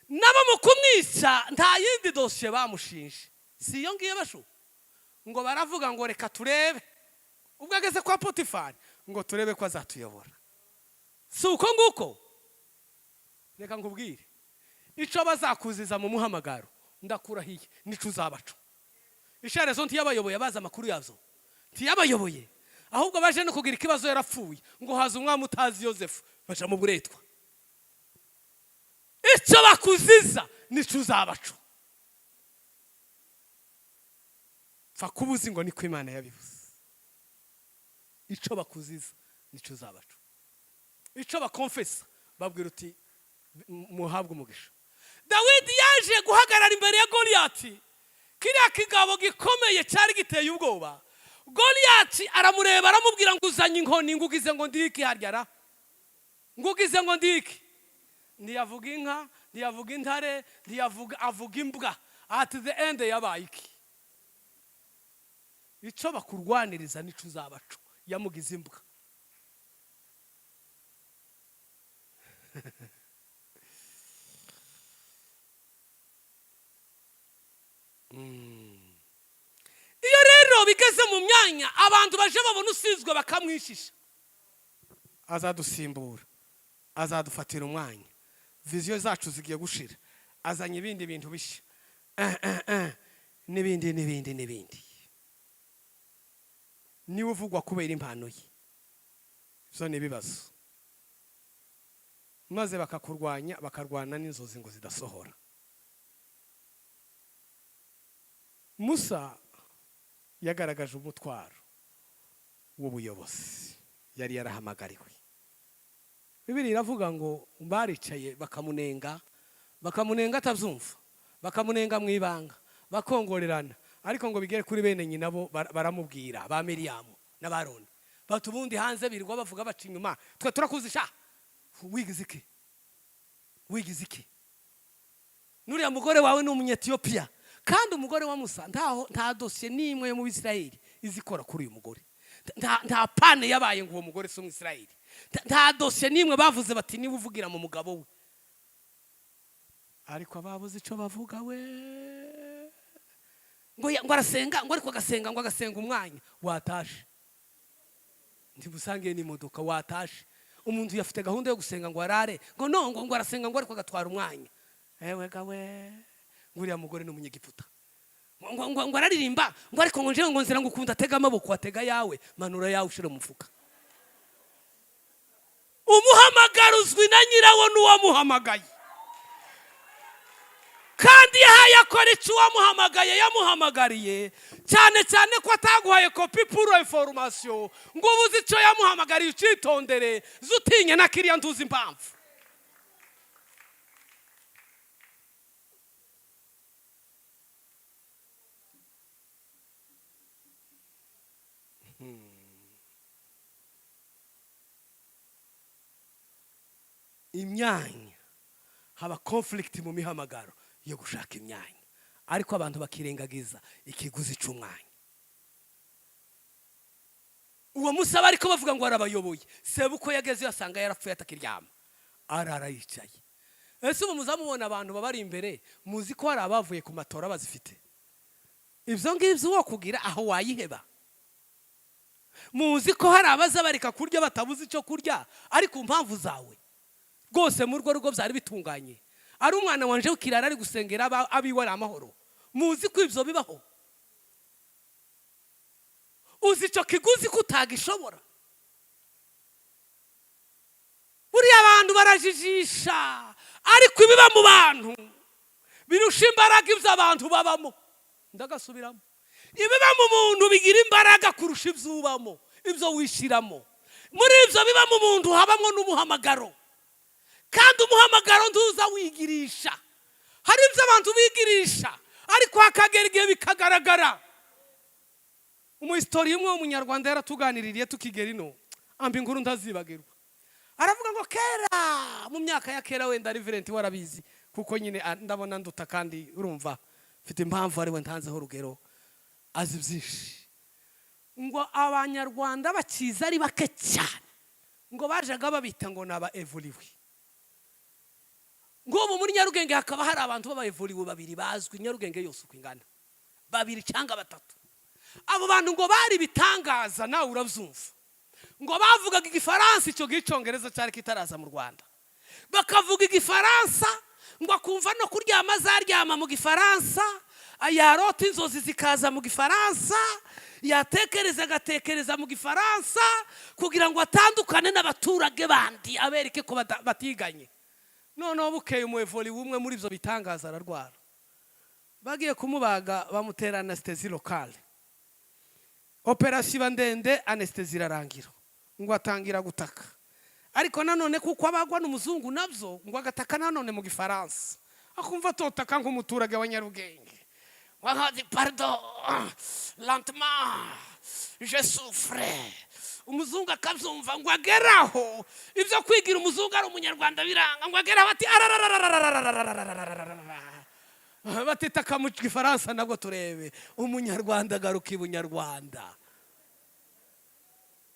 Nabo mu kumwica nta yindi dosiye bamushinje, si iyo ngiyo bashu ngo baravuga ngo: "Reka turebe ubwo ageze kwa Potifari, ngo turebe ko azatuyobora." Si uko nguko? Reka nkubwire, icyo bazakuziza mu muhamagaro, ndakurahiye, nico uzabaca. Isharezo ntiyabayoboye, abazi amakuru yazo ntiyabayoboye. Ahubwo baje no kugira ikibazo yarapfuye, ngo haza umwami utazi Yosefu, baja mu buretwa. Icyo bakuziza nico uzabaca. Pfa kuba uzi ngo niko Imana yabivuze. Icyo bakuziza nico uzabaca. Icyo bakonfesa, babwira uti: "Muhabwe umugisha." Dawidi yaje guhagarara imbere ya Goliyati, kiriya kigabo gikomeye cyari giteye ubwoba. Goliyati aramureba, aramubwira ngo: "Uzanye inkoni, ngo ugize ngo ndiki haryara? Ngo ugize ngo ndiki?" Ntiyavuga inka, ntiyavuga intare, ntiyavuga, avuga imbwa. At the end yabaye iki? Icyo bakurwaniriza nico uzabaca. Yamugize imbwa. Iyo rero bigeze mu myanya, abantu baje babona usizwe bakamwishisha: "Azadusimbura, azadufatira umwanya, vision zacu zigiye gushira, azanye ibindi bintu bishya," n'ibindi n'ibindi n'ibindi. Niwe uvugwa kubera impano ye. Ibyo ni ibibazo, maze bakakurwanya, bakarwana n'inzozi ngo zidasohora. Musa yagaragaje umutwaro w'ubuyobozi yari yarahamagariwe. Bibiri iravuga ngo baricaye bakamunenga, bakamunenga atabyumva, bakamunenga mu ibanga, bakongorerana, ariko ngo bigere kuri bene nyina bo baramubwira, ba Miriyamu n'Abaroni, bati: "Ubundi hanze birirwa bavuga baca inyuma, twe turakuzi sha. Wigize iki? Wigize iki? Nuriya mugore wawe ni Umunyetiyopiya." Kandi umugore wa Musa, ntaho nta dosiye n'imwe yo mu Bisirayeli izikora kuri uyu mugore. Nta panne yabaye ngo uwo mugore si Umwisirayeli. Nta dosiye n'imwe bavuze bati niba uvugira mu mugabo we. Ariko ababuze icyo bavuga we, ngo arasenga, ngo ariko agasenga, ngo agasenga umwanya watashe, ntibusange n'imodoka watashe. Umuntu yafite gahunda yo gusenga ngo arare, ngo no ngo arasenga, ngo ariko agatwara umwanya. Ewe gawe, ngo uriya mugore ni Umunyegiputa. Ngo araririmba, ngo ariko ngo njewe ngo nzira ngo ukunda atega amaboko, atega yawe, manura yawe ushire mu mufuka. Umuhamagaro uzwi na nyirawo n'uwamuhamagaye, kandi yahaye akora icyo uwamuhamagaye yamuhamagariye, cyane cyane ko ataguhaye copie pour information ngo ubuze icyo yamuhamagariye. Ucitondere, zutinye na kiriya, ntuzi impamvu. Imyanya, haba conflict mu mihamagaro yo gushaka imyanya, ariko abantu bakirengagiza ikiguzi cy'umwanya. Uwo musaba, ariko bavuga ngo arabayoboye. Sebuko yagezeyo asanga yarapfuye, atakiryama, arara yicaye. Ese ubu muzamubona abantu babari imbere, muzi ko hari abavuye ku matora bazifite ibyo ngibyo? Uwo kugira aho wayiheba. Muzi ko hari abaza bareka kurya batabuze icyo kurya, ariko mpamvu zawe rwose mu rugo byari bitunganye, ari umwana wanje w'ikirara ari gusengera abiwe ari amahoro. Muzi ko ibyo bibaho? Uzi icyo kiguzi ko utagishobora? Buriya abantu barajijisha, ariko ibiba mu bantu birusha imbaraga ibyo abantu babamo. Ndagasubiramo: ibiba mu muntu bigira imbaraga kurusha ibyo ubamo, ibyo wishyiramo. Muri ibyo biba mu muntu habamo n'umuhamagaro, kandi umuhamagaro ntuza wigirisha. Hari ibyo abantu bigirisha, ariko hakagera igihe bikagaragara. Umuhisitori umwe w'Umunyarwanda yaratuganiririye tukigera ino, amba inkuru ntazibagirwa. Aravuga ngo kera, mu myaka ya kera, wenda reverend warabizi, kuko nyine ndabona nduta, kandi urumva mfite impamvu ariwe ntanzeho urugero, azi byinshi. Ngo Abanyarwanda bakiza ari bake cyane, ngo bajaga babita ngo ni aba évolués. Ngo ubu muri Nyarugenge hakaba hari abantu b'aba évolués babiri bazwi, Nyarugenge yose uko ingana, babiri cyangwa batatu. Abo bantu ngo bari ibitangaza, nawe urabyumva. Ngo bavugaga Igifaransa, icyo gihe Icyongereza cyari kitaraza mu Rwanda. Bakavuga Igifaransa, ngo akumva no kuryama azaryama mu Gifaransa, yarota inzozi zikaza mu Gifaransa, yatekereza agatekereza mu Gifaransa, kugira ngo atandukane n'abaturage bandi, abereke ko batiganye. Noneho bukeye umu évolué umwe muri ibyo bitangaza ararwara. Bagiye kumubaga, bamutera anesthésie locale. Opération iba ndende, anesthésie irarangira, ngo atangira gutaka. Ariko nanone kuko abagwa n'umuzungu nabyo, ngo agataka nanone mu Gifaransa, akumva atotaka nk'umuturage wa Nyarugenge. Wahazi: "Pardon, lentement, je souffre." Umuzungu akabyumva. Ngo ageraho ibyo kwigira umuzungu ari Umunyarwanda biranga. Ngo ageraho ati ararararararararararararara, batitaka mu Gifaransa nabwo turebe. Umunyarwanda agaruka ibunyarwanda.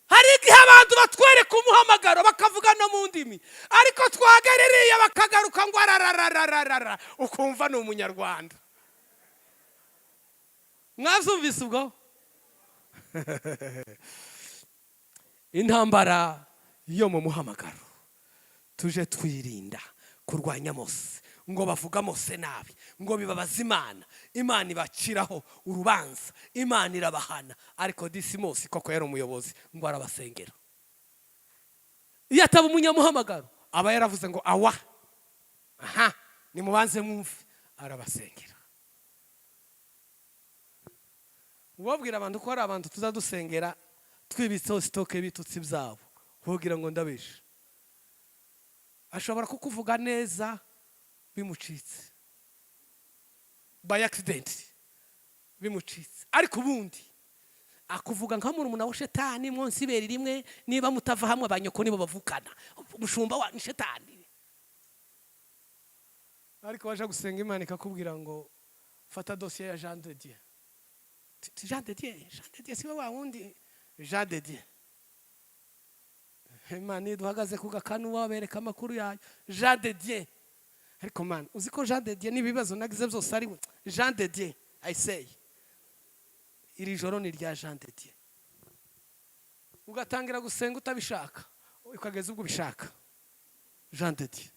Hari igihe abantu batwereka umuhamagaro, bakavuga no mu ndimi, ariko twagerereye bakagaruka ngo arararararara, ukumva ni Umunyarwanda. Mwabyumvise ubwo? Intambara yo mu muhamagaro, tuje twirinda kurwanya Mose. Ngo bavuga Mose nabi, ngo bibabaza Imana, Imana ibaciraho urubanza, Imana irabahana. Ariko disi Mose koko yari umuyobozi, ngo arabasengera. Iyo ataba umunyamuhamagaro aba yaravuze ngo awa aha, nimubanze mwumve. Arabasengera. Ubabwira abantu ko hari abantu tuzadusengera twibitseho stock y'ibitutsi byabo, kugira ngo ndabishe. Ashobora kukuvuga neza bimucitse, by accident bimucitse, ariko ubundi akuvuga nka murumuna wa shetani, munsi ibere rimwe, niba mutava hamwe, abanyoko nibo bavukana, umushumba wa ni shetani. Ariko waje gusenga, Imana ikakubwira ngo Fata dosiye ya Jean de Dieu. Jean de Dieu, Jean de Dieu siwe wa wundi Jean de Dieu. Imana iyo duhagaze ku gakanu wabereka amakuru yayo Jean de Dieu. Ariko man, uzi ko Jean de Dieu n'ibibazo nagize byose ari we Jean de Dieu. I say, iri joro ni irya Jean de Dieu. Ugatangira gusenga utabishaka, ukageza ubwo ubishaka. Jean de Dieu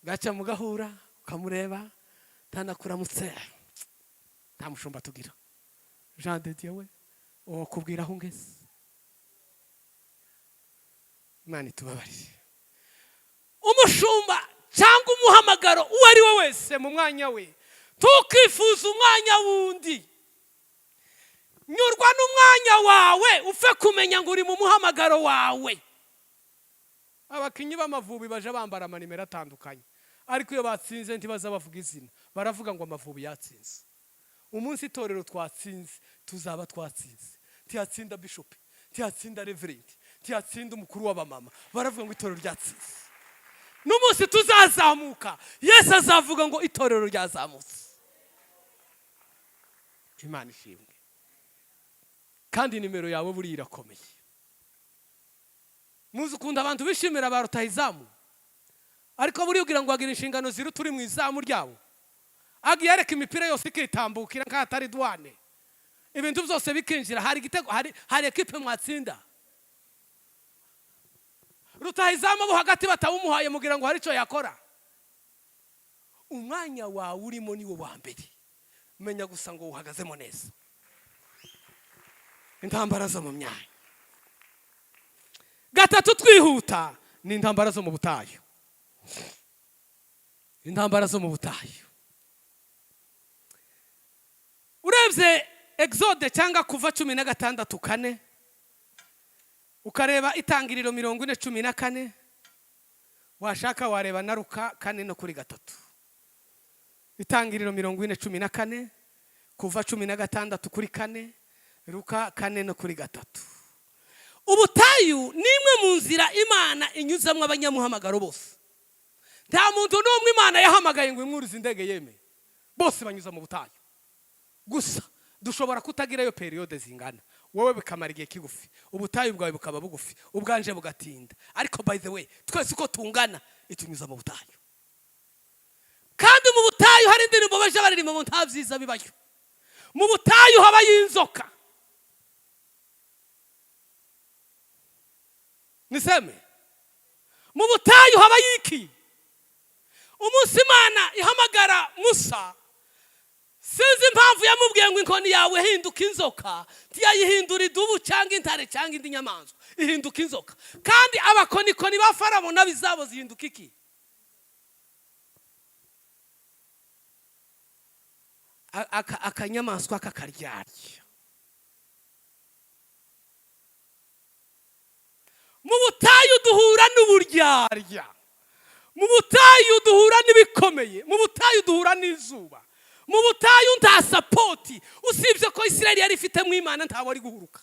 gaca mugahura, ukamureba, ntanakuramutse, nta mushumba tugira. Jean de Dieu we wakubwira aho ungeze. Imana itubabarire. Umushumba cyangwa umuhamagaro uwo ari we wese mu mwanya we, tukifuza umwanya wundi. Nyurwa n'umwanya wawe, upfe kumenya ngo uri mu muhamagaro wawe. Abakinnyi b'Amavubi baje bambara amanimero atandukanye, ariko iyo batsinze ntibaza bavuga izina, baravuga ngo Amavubi yatsinze. Umunsi itorero twatsinze, tuzaba twatsinze. Ntiyatsinda bishop, ntiyatsinda reverend, ntiyatsinda umukuru w'abamama, baravuga ngo itorero ryatsinze. N'umunsi tuzazamuka, Yesu azavuga ngo itorero ryazamutse. Imana ishimwe. Kandi nimero yawe buriya irakomeye. Muzi ukuntu abantu bishimira ba rutahizamu, ariko buriya ugira ngo bagira inshingano ziruta uri mu izamu ryabo. Agiye areka imipira yose ikitambukira nk'ahatari douane, ibintu byose bikinjira. Hari igitego, hari ekipe mwatsinda rutahizamu abo hagati batawumuhaye, mugira ngo hari icyo yakora? Umwanya wawe urimo niwo wa mbere, menya gusa ngo uhagazemo neza. Intambara zo mu myanya. Gatatu twihuta, ni intambara zo mu butayu. Intambara zo mu butayu, urebye Exode cyangwa Kuva 16:4, ukareba Itangiriro 40:14, washaka wareba na Ruka 4 no kuri 3. Itangiriro 40:14, Kuva 16 kuri 4, Ruka 4 no kuri 3. Ubutayu ni imwe mu nzira Imana inyuzamo abanyamuhamagaro bose. Nta muntu n'umwe Imana yahamagaye ngo imwurize indege yemeye, bose banyuza mu butayu. Gusa dushobora kutagirayo période zingana, wowe bikamara igihe kigufi, ubutayu bwawe bukaba bugufi, ubwanje bugatinda, ariko by the way, twese uko tungana itunyuza mu butayu. Kandi mu butayu hari indirimbo baje baririmba ngo nta byiza bibayo mu butayu, habayo inzoka. Niseme, mu butayu habayo iki? Umunsi Imana ihamagara Musa, sinzi impamvu yamubwiye ngo inkoni yawe hinduka inzoka. Ntiyayihindura idubu cyangwa intare cyangwa indi nyamaswa, ihinduka inzoka. Kandi abakonikoni ba Farawo n'abizabo zihinduka iki? Akanyamaswa k'akaryarya. Mu butayu duhura n'uburyarya, mu butayu duhura n'ibikomeye, mu butayu duhura n'izuba, mu butayu nta support. Usibye ko Israel yari ifitemo Imana, ntawe ari guhuruka.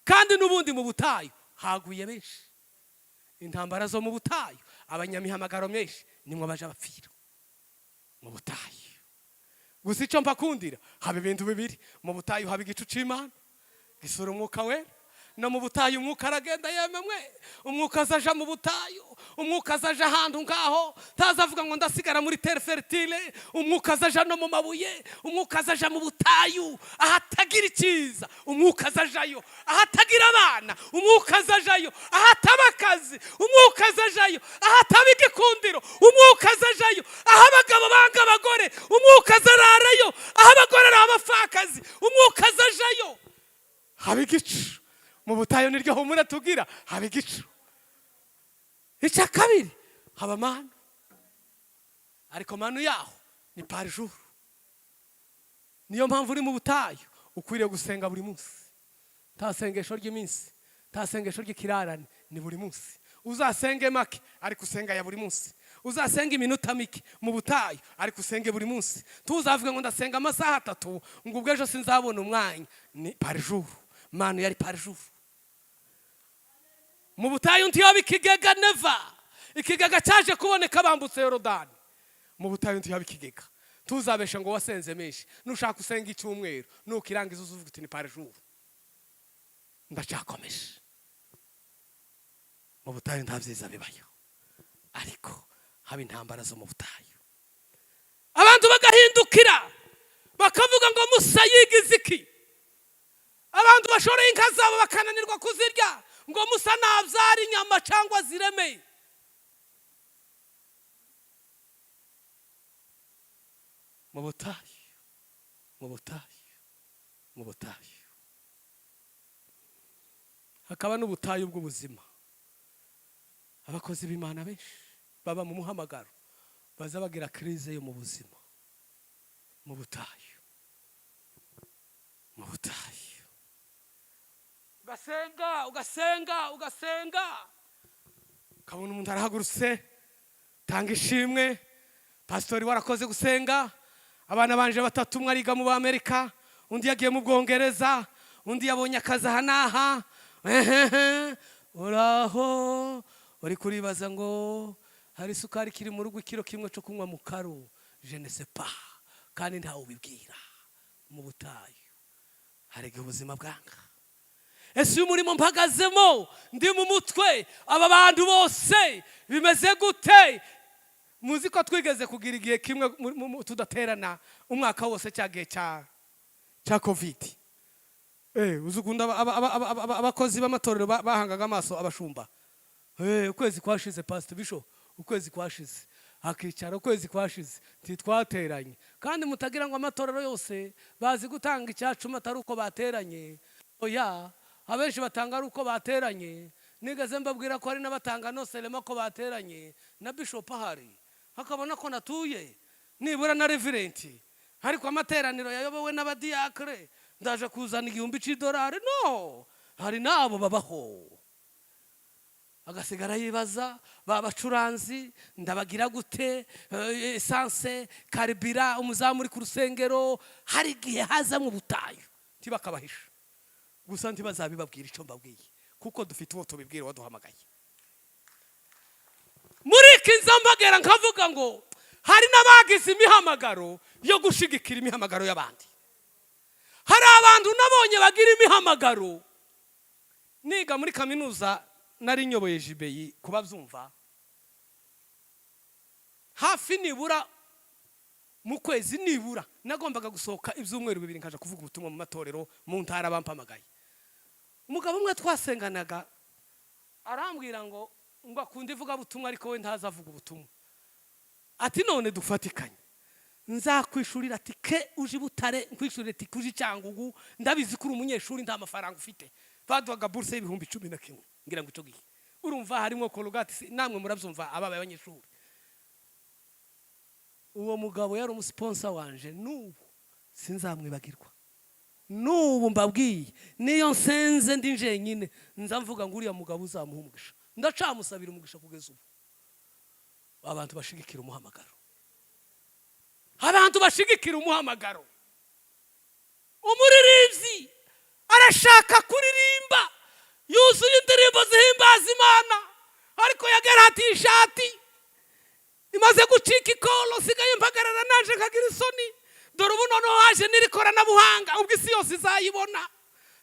Kandi n'ubundi mu butayu haguye benshi. Intambara zo mu butayu, abanyamihamagaro menshi nimwe baje bapfira mu butayu. Gusa icyo mbakundira, haba ibintu bibiri mu butayu: haba igicu cy'Imana gisura umwuka we, no mu butayu umwuka aragenda. Yememwe, umwuka azaja mu butayu, umwuka azaja ahantu ngaho, ntazavuga ngo ndasigara muri terre fertile. Umwuka azaja no mu mabuye, umwuka azaja mu butayu ahatagira icyiza, umwuka azajayo ahatagira abana, umwuka azajayo ahataba akazi, umwuka azajayo ahataba igikundiro, umwuka azajayo aho abagabo banga abagore, umwuka azararayo aho abagore ari abapfakazi, umwuka azajayo. Haba igicu mu butayu, niryo humura tugira, haba igicu. Icya kabiri, haba manu, ariko manu yaho ni par jour. Niyo mpamvu uri mu butayu ukwiriye gusenga buri munsi. Nta sengesho ry'iminsi, nta sengesho ry'ikirarane, ni buri munsi. Uzasenge make, ariko usenga ya buri munsi. Uzasenga iminota mike mu butayu, ariko usenge buri munsi. Tuzavuge ngo ndasenga amasaha 3, ngo ubwo ejo sinzabona umwanya. Ni par jour, manu yari par jour. Mu butayu ntiyaba ikigega, never. Ikigega cyaje kuboneka bambutse Yorodani. Mu butayu ntiyaba ikigega, Ntuzabeshe ngo wasenze menshi. Nushaka usenga icyumweru, nukirangiza uzuvuga uti: "Ni par jour, ndacyakomeje." Mu butayu nta byiza bibayo, ariko haba intambara zo mu butayu, abantu bagahindukira bakavuga ngo: "Musa yigize iki?" Abantu bashoreye inka zabo bakananirwa kuzirya, ngo: "Musa nabyara inyama cyangwa ziremeye." Mu butayu, mu butayu, mu butayu. Hakaba n'ubutayu bw'ubuzima. Abakozi b'Imana benshi baba mu muhamagaro baza bagira crise yo mu buzima mu butayu. Mu butayu ugasenga, ugasenga, ugasenga, ukabona umuntu arahagurutse, tanga ishimwe: "Pasitori, warakoze gusenga. Abana banje batatu, umwe ariga mu Amerika, undi yagiye mu Bwongereza, undi yabonye akazi aha n'aha." Ehehe, uraho uri kuribaza ngo hari isukari ikiri mu rugo, ikiro kimwe cyo kunywa mu karu, je ne sais pas, kandi ntawe ubibwira. Mu butayu hari igihe ubuzima bwanga. Ese uyu murimo mpagazemo, ndi mu mutwe, aba bantu bose bimeze gute? Muzi ko twigeze kugira igihe kimwe tudaterana umwaka wose, cya gihe cya COVID. Uzi ukuntu abakozi b'amatorero bahangaga amaso abashumba? Ukwezi kwashize, pastor, bishop, ukwezi kwashize akicara, ukwezi kwashize ntitwateranye. Kandi mutagira ngo amatorero yose bazi gutanga icyacumi atari uko bateranye. Oya, abenshi batanga ari uko bateranye. Nigeze mbabwira ko hari n'abatanga non seulement ko bateranye na bishop ahari, hakabona ko natuye nibura na reverend, ariko amateraniro yayobowe n'abadiyakire, ndaje kuzana 1000 cy'idolari. No hari n'abo babaho, agasigara yibaza: ba bacuranzi ndabagira gute? Essence, carburant, umuzamu uri ku rusengero. Hari igihe hazamo ubutayu, ntibakabahisha gusa, ntibazabibabwira icyo mbabwiye, kuko dufite uwo tubibwira waduhamagaye. Muri iki nzambagera nkavuga ngo hari n'abagize imihamagaro yo gushigikira imihamagaro y'abandi. Hari abantu nabonye bagira imihamagaro. Niga muri kaminuza nari nyoboye jibeyi, kubabyumva hafi nibura mu kwezi nibura nagombaga gusohoka ibyumweru 2 nkaja kuvuga ubutumwa mu matorero mu ntara bampamagaye. Umugabo umwe twasenganaga arambwira ngo akunda ivugabutumwa, ariko we ntazi avuga ubutumwa. Ati: "None dufatikanye, nzakwishurira tike uje i Butare, nkwishurire tike uje i Cyangugu. Ndabizi ko uri umunyeshuri, nta mafaranga ufite." Baduhaga buruse y'11,000, ngira ngo icyo gihe urumva harimo Colgate, namwe murabyumva ababaye abanyeshuri. Uwo mugabo yari umusponsor wanje, n'ubu sinzamwibagirwa. N'ubu mbabwiye, niyo nsenze ndi njyenyine, nza mvuga ngo uriya mugabo uzamuha umugisha. Ndacamusabira umugisha kugeza ubu. Abantu bashigikira umuhamagaro, abantu bashigikira umuhamagaro. Umuririmbyi arashaka kuririmba, yuzuye indirimbo zihimbaza Imana, ariko yagaratiye ishati imaze gucika ikolo, sigaye mpagarara naje nkagira isoni. Dore ubu noneho haje n'iri koranabuhanga, ubwo isi yose izayibona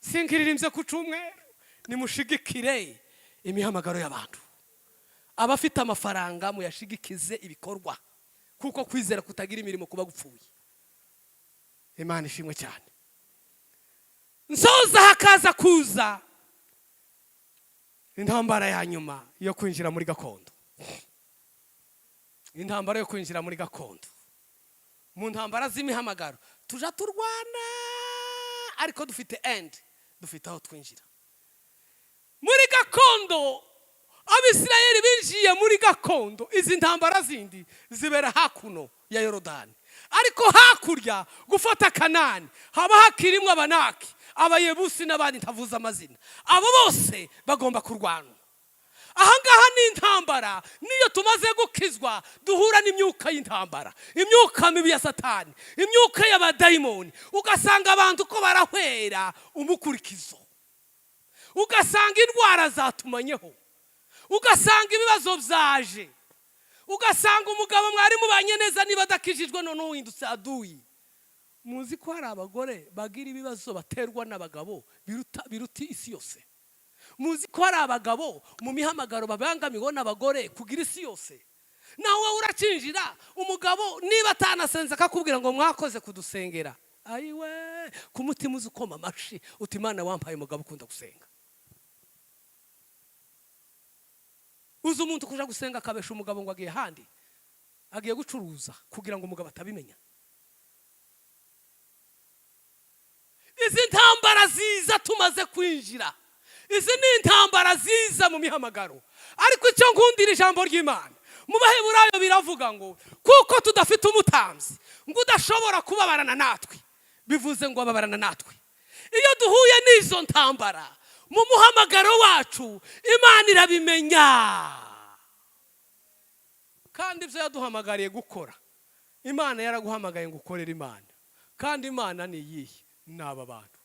sinkiririmbye ku cyumweru. Nimushigikire imihamagaro y'abantu. Abafite amafaranga muyashigikize ibikorwa, kuko kwizera kutagira imirimo kuba gupfuye. Imana ishimwe cyane. Nsoza, hakaza kuza intambara ya nyuma yo kwinjira muri gakondo, intambara yo kwinjira muri gakondo. Mu ntambara z'imihamagaro tuja turwana, ariko dufite end, dufite aho twinjira muri gakondo. Abisirayeli binjiye muri gakondo, izi ntambara zindi zibera hakuno ya Yorodani, ariko hakurya gufata Kanani haba hakirimwo Abanaki, Abayebusi n'abandi ntavuze amazina. Abo bose bagomba kurwanwa. Ahangaha ni intambara. Niyo tumaze gukizwa duhura n'imyuka y'intambara, imyuka mibi ya Satani, imyuka y'abadayimoni. Ugasanga abantu ko barahwera umukurikizo, ugasanga indwara zatumanyeho, ugasanga ibibazo byaje. Ugasanga umugabo mwari mubanye neza, niba adakijijwe, none uhindutse aduyi. Muzi ko hari abagore bagira ibibazo baterwa n'abagabo biruta isi yose? Muzi ko hari abagabo mu mihamagaro babangamiwe n'abagore kugira isi yose? Nawe wowe uracinjira, umugabo niba atanasenze akakubwira ngo mwakoze kudusengera, ayiwe, ku mutima uzi ukoma amashi uti: "Imana wampaye umugabo ukunda gusenga." Uzi umuntu kuja gusenga akabesha umugabo ngo agiye ahandi, agiye gucuruza, kugira ngo umugabo atabimenya? Izi ntambara ziza tumaze kwinjira, izi ni intambara ziza mu mihamagaro. Ariko icyo nkundira ijambo ry'Imana mu Baheburayo, biravuga ngo kuko tudafite umutambyi ngo udashobora kubabarana natwe. Bivuze ngo ababarana natwe iyo duhuye n'izo ntambara mu muhamagaro wacu. Imana irabimenya, kandi ibyo yaduhamagariye gukora, Imana yaraguhamagaye ngo ukorere Imana. Kandi Imana ni iyihe? Ni aba bantu.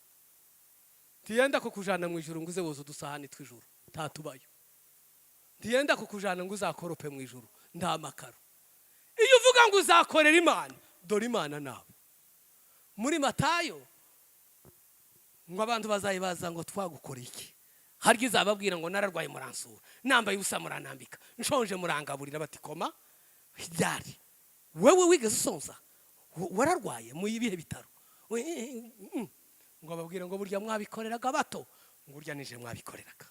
Ntiyenda kukujana mu ijuru ngo uze woza udusahani tw'ijuru, ntatubayo. Ntiyenda kukujana ngo uzakorope mu ijuru, nta makaro. Iyo uvuga ngo uzakorera Imana, dore Imana nabo. Muri Matayo ngo abantu bazayibaza ngo: "Twagukora iki?" Harya izababwira ngo: "Nararwaye muransura, nambaye ubusa muranambika, nshonje murangaburira." Bati: "Koma ryari? Wewe wigeze usonza? Wararwaye mu ibihe bitaro?" Ngo babwire ngo: "Burya mwabikoreraga bato, ngo burya nije mwabikoreraga."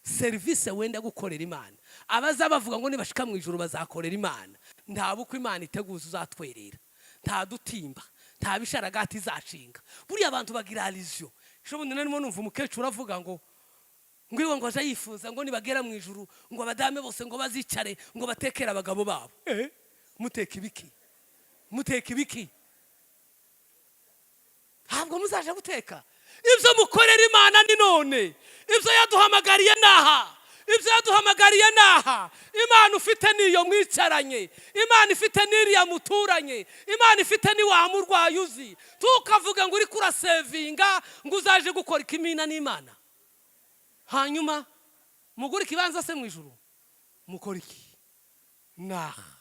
Serivisi wenda gukorera Imana, abaza bavuga ngo nibashika mu ijuru bazakorera Imana, nta bukwe Imana iteguza uzatwerera, nta dutimba, nta bisharagati izashinga. Buriya abantu bagira illusion. Ejo narimo numva umukecuru avuga ngo iwe ngo aje yifuza ngo nibagera mu ijuru ngo abadame bose ngo bazicare ngo batekere abagabo babo. Muteka ibiki? Muteka ibiki? Ntabwo muzaje guteka. Ibyo mukorera Imana ni none. Ibyo yaduhamagariye naha, ibyo yaduhamagariye naha. Imana ufite niyo mwicaranye, Imana ifite n'iriya muturanye, Imana ifite ni wa murwayi uzi. Tukavuga ngo uri kurasevinga ngo uzaje gukora ikimina n'Imana, hanyuma mugure ikibanza se mu ijuru? Mukora iki naha?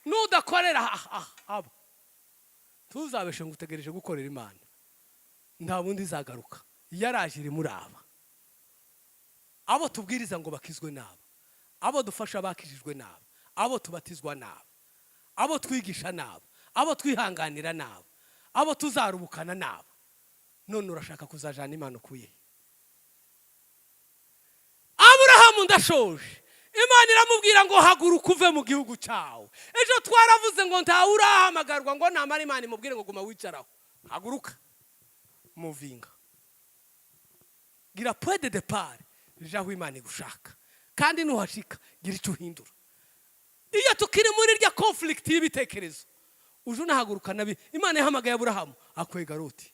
Nudakorera aha abo, tuzabeshe ngo utegereje gukorera Imana, nta bundi izagaruka. Yaraje iri muri aba. Abo tubwiriza ngo bakizwe nabo, abo dufasha bakijijwe nabo, abo tubatizwa nabo, abo twigisha nabo, abo twihanganira nabo, abo tuzarubukana nabo. None urashaka kuzajana Imana ukuye? Aburahamu, ndashoje, Imana iramubwira ngo: "Haguruka uve mu gihugu cyawe." Ejo twaravuze ngo ntawe urahamagarwa ngo namara Imana imubwire ngo: "Guma wicaraho." Haguruka, muvinga, gira point de départ, aho Imana igushaka, kandi nuhashika gira icyo uhindura. Iyo tukiri muri rya conflict y'ibitekerezo, uje unahaguruka nabi. Imana yahamagaye Aburahamu akwega Loti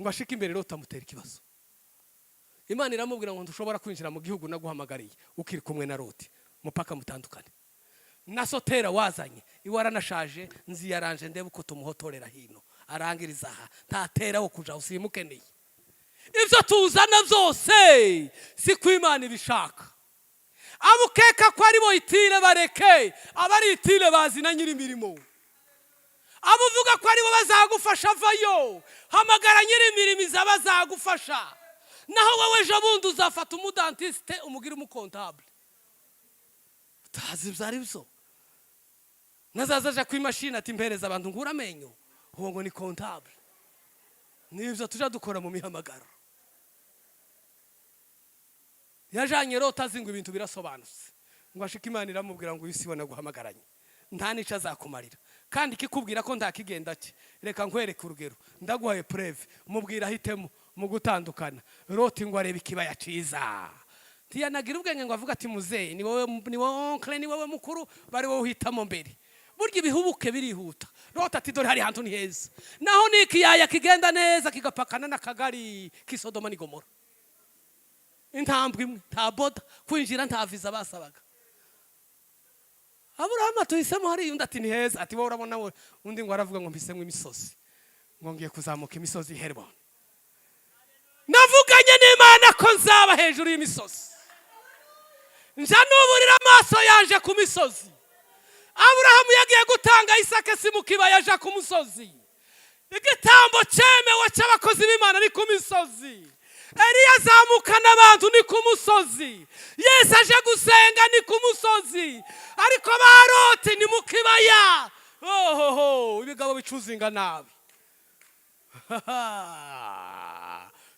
ngo ashike imbere, Loti amutera ikibazo. Imana iramubwira ngo: "Ntushobora kwinjira mu gihugu naguhamagariye ukiri kumwe na Loti, mupaka mutandukane na sotera wazanye iwe, aranashaje, nziyaranje ndebe uko tumuhotorera hino arangiriza aha, ntatera wo kuja usimukeneye." Ibyo tuzana byose si ko Imana ibishaka. Abo ukeka ko ari bo itire, bareke. Abari itire bazi na nyir'imirimo. Abo uvuga ko aribo bazagufasha, avayo, hamagara nyir'imirimo iza bazagufasha. Naho wowe ejo bundi uzafata umudentiste umugire umucomptable, utazi ibyo ari byo. Nazaza aja ku imashini ati: "Mpereza abantu nkura amenyo." Uwo ngo ni comptable. Nibyo tujya dukora mu mihamagaro. Yajanye Loti azi ngo ibintu birasobanutse, ngo ashike, Imana iramubwira ngo: "Uyu si we naguhamagaranye, nta n'icyo azakumarira." Kandi ikikubwira ko ntakigenda cye. Reka nkwereke urugero, ndaguhaye preuve. Mubwira ahitemo mu gutandukana. Loti ngo arebe ikibaya cyiza, ntiyanagira ubwenge ngo avuge ati: "Muzehe, ni wowe, ni wowe oncle, ni wowe mukuru, bari wowe uhitamo mbere." Burya ibihubuke birihuta. Loti ati: "Dore hari hantu ni heza, naho ni ikiyaya kigenda neza kigapakana n'akagari k'Isodoma n'i Gomora, intambwe imwe, nta boda kwinjira, nta viza basabaga." Aburahamu atuhisemo hariya. Undi ati: "Ni heza." Ati: "Wowe urabona we." Undi ngo aravuga ngo: "Mpisemo imisozi," ngo: "Ngiye kuzamuka imisozi Heriboni." Imana ko nzaba hejuru y'imisozi. Nja nuburira amaso yanje ku misozi. Aburahamu yagiye gutanga Isaka si mu kibaya, aja ku musozi. Igitambo cyemewe cy'abakozi b'Imana ni ku misozi. Eliya azamukana abantu ni ku musozi. Yesu aje gusenga ni ku musozi. Ariko ba Loti ni mu kibaya. Ohoho, ibigabo bicuzinga nabi.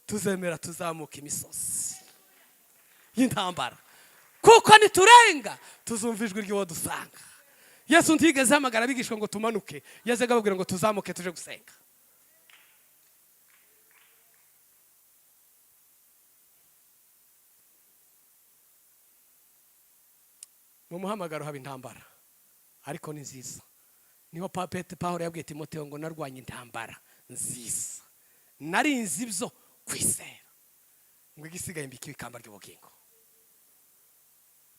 Tuzemera tuzamuka imisozi y'intambara, kuko niturenga tuzumva ijwi ry'uwo dusanga. Yesu ntigeze ahamagara abigishwa ngo tumanuke, yazaga ababwira ngo tuzamuke tuje gusenga. Mu muhamagaro haba intambara, ariko ni nziza. Niho Pawulo yabwiye Timoteyo ngo narwanye intambara nziza, narinze ibyo kwizera, ngo igisigaye mbike ikamba ry'ubugingo.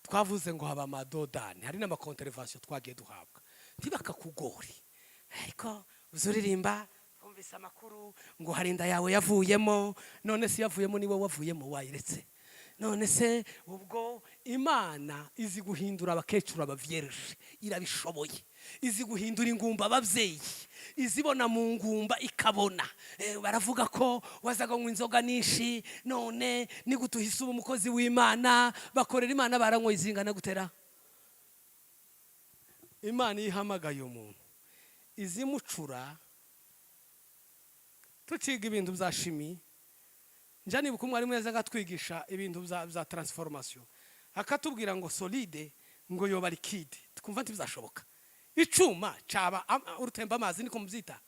Twavuze ngo haba amadodani, hari n'ama contraventions twagiye duhabwa. Ntibakakugore, ariko uzuririmba twumvise amakuru ngo hari inda yawe yavuyemo. None se yavuyemo, niwe wavuyemo wayiretse? None se ubwo Imana izi guhindura abakecuru aba vierge, irabishoboye. Izi guhindura ingumba ababyeyi, izibona mu ngumba ikabona. Baravuga ko wazaga nywa inzoga nyinshi, none ni gute uhise uba umukozi w'Imana? Bakorera Imana baranyoye izingana gutera. Imana iyo ihamagaye umuntu izimucura. Tuciga ibintu bya chimie, njya nibuka umwarimu yazaga atwigisha ibintu bya transformation, akatubwira ngo solide ngo yoba liquide, twumva ntibizashoboka. Icuma caba urutemba amazi, niko mubyita,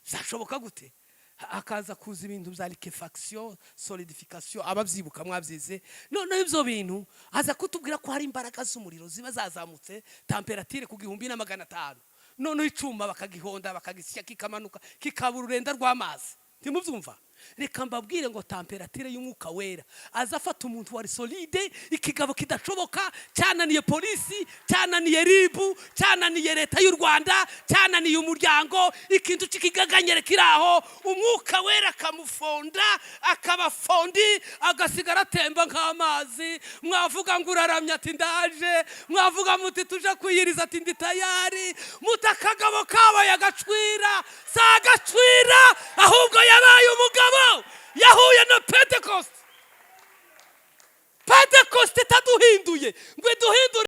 byashoboka gute? Hakaza kuza ibintu bya liquéfaction, solidification, ababyibuka mwabyize. Noneho ibyo bintu aza kutubwira ko hari imbaraga z'umuriro ziba zazamutse température ku 1500, noneho icuma bakagihonda, bakagisya, kikamanuka, kikaba ururenda rw'amazi. Ntimubyumva? Reka mbabwire ngo température y'Umwuka Wera aza afata umuntu wari solide, ikigabo kidashoboka, cyananiye polisi, cyananiye RIB, cyananiye leta y'u Rwanda, cyananiye umuryango, ikintu cy'ikigaganyere kiri aho, Umwuka Wera akamufonda, akaba fondu, agasigara atemba nk'amazi. Mwavuga ngo uraramye, ati ndaje. Mwavuga muti tuje kwiyiriza, ati ndi tayari. Muti akagabo kabaye agacwira, si agacwira, ahubwo yabaye umugabo. Yahuye na Pentecost. Pentecost itaduhinduye ngo iduhindure.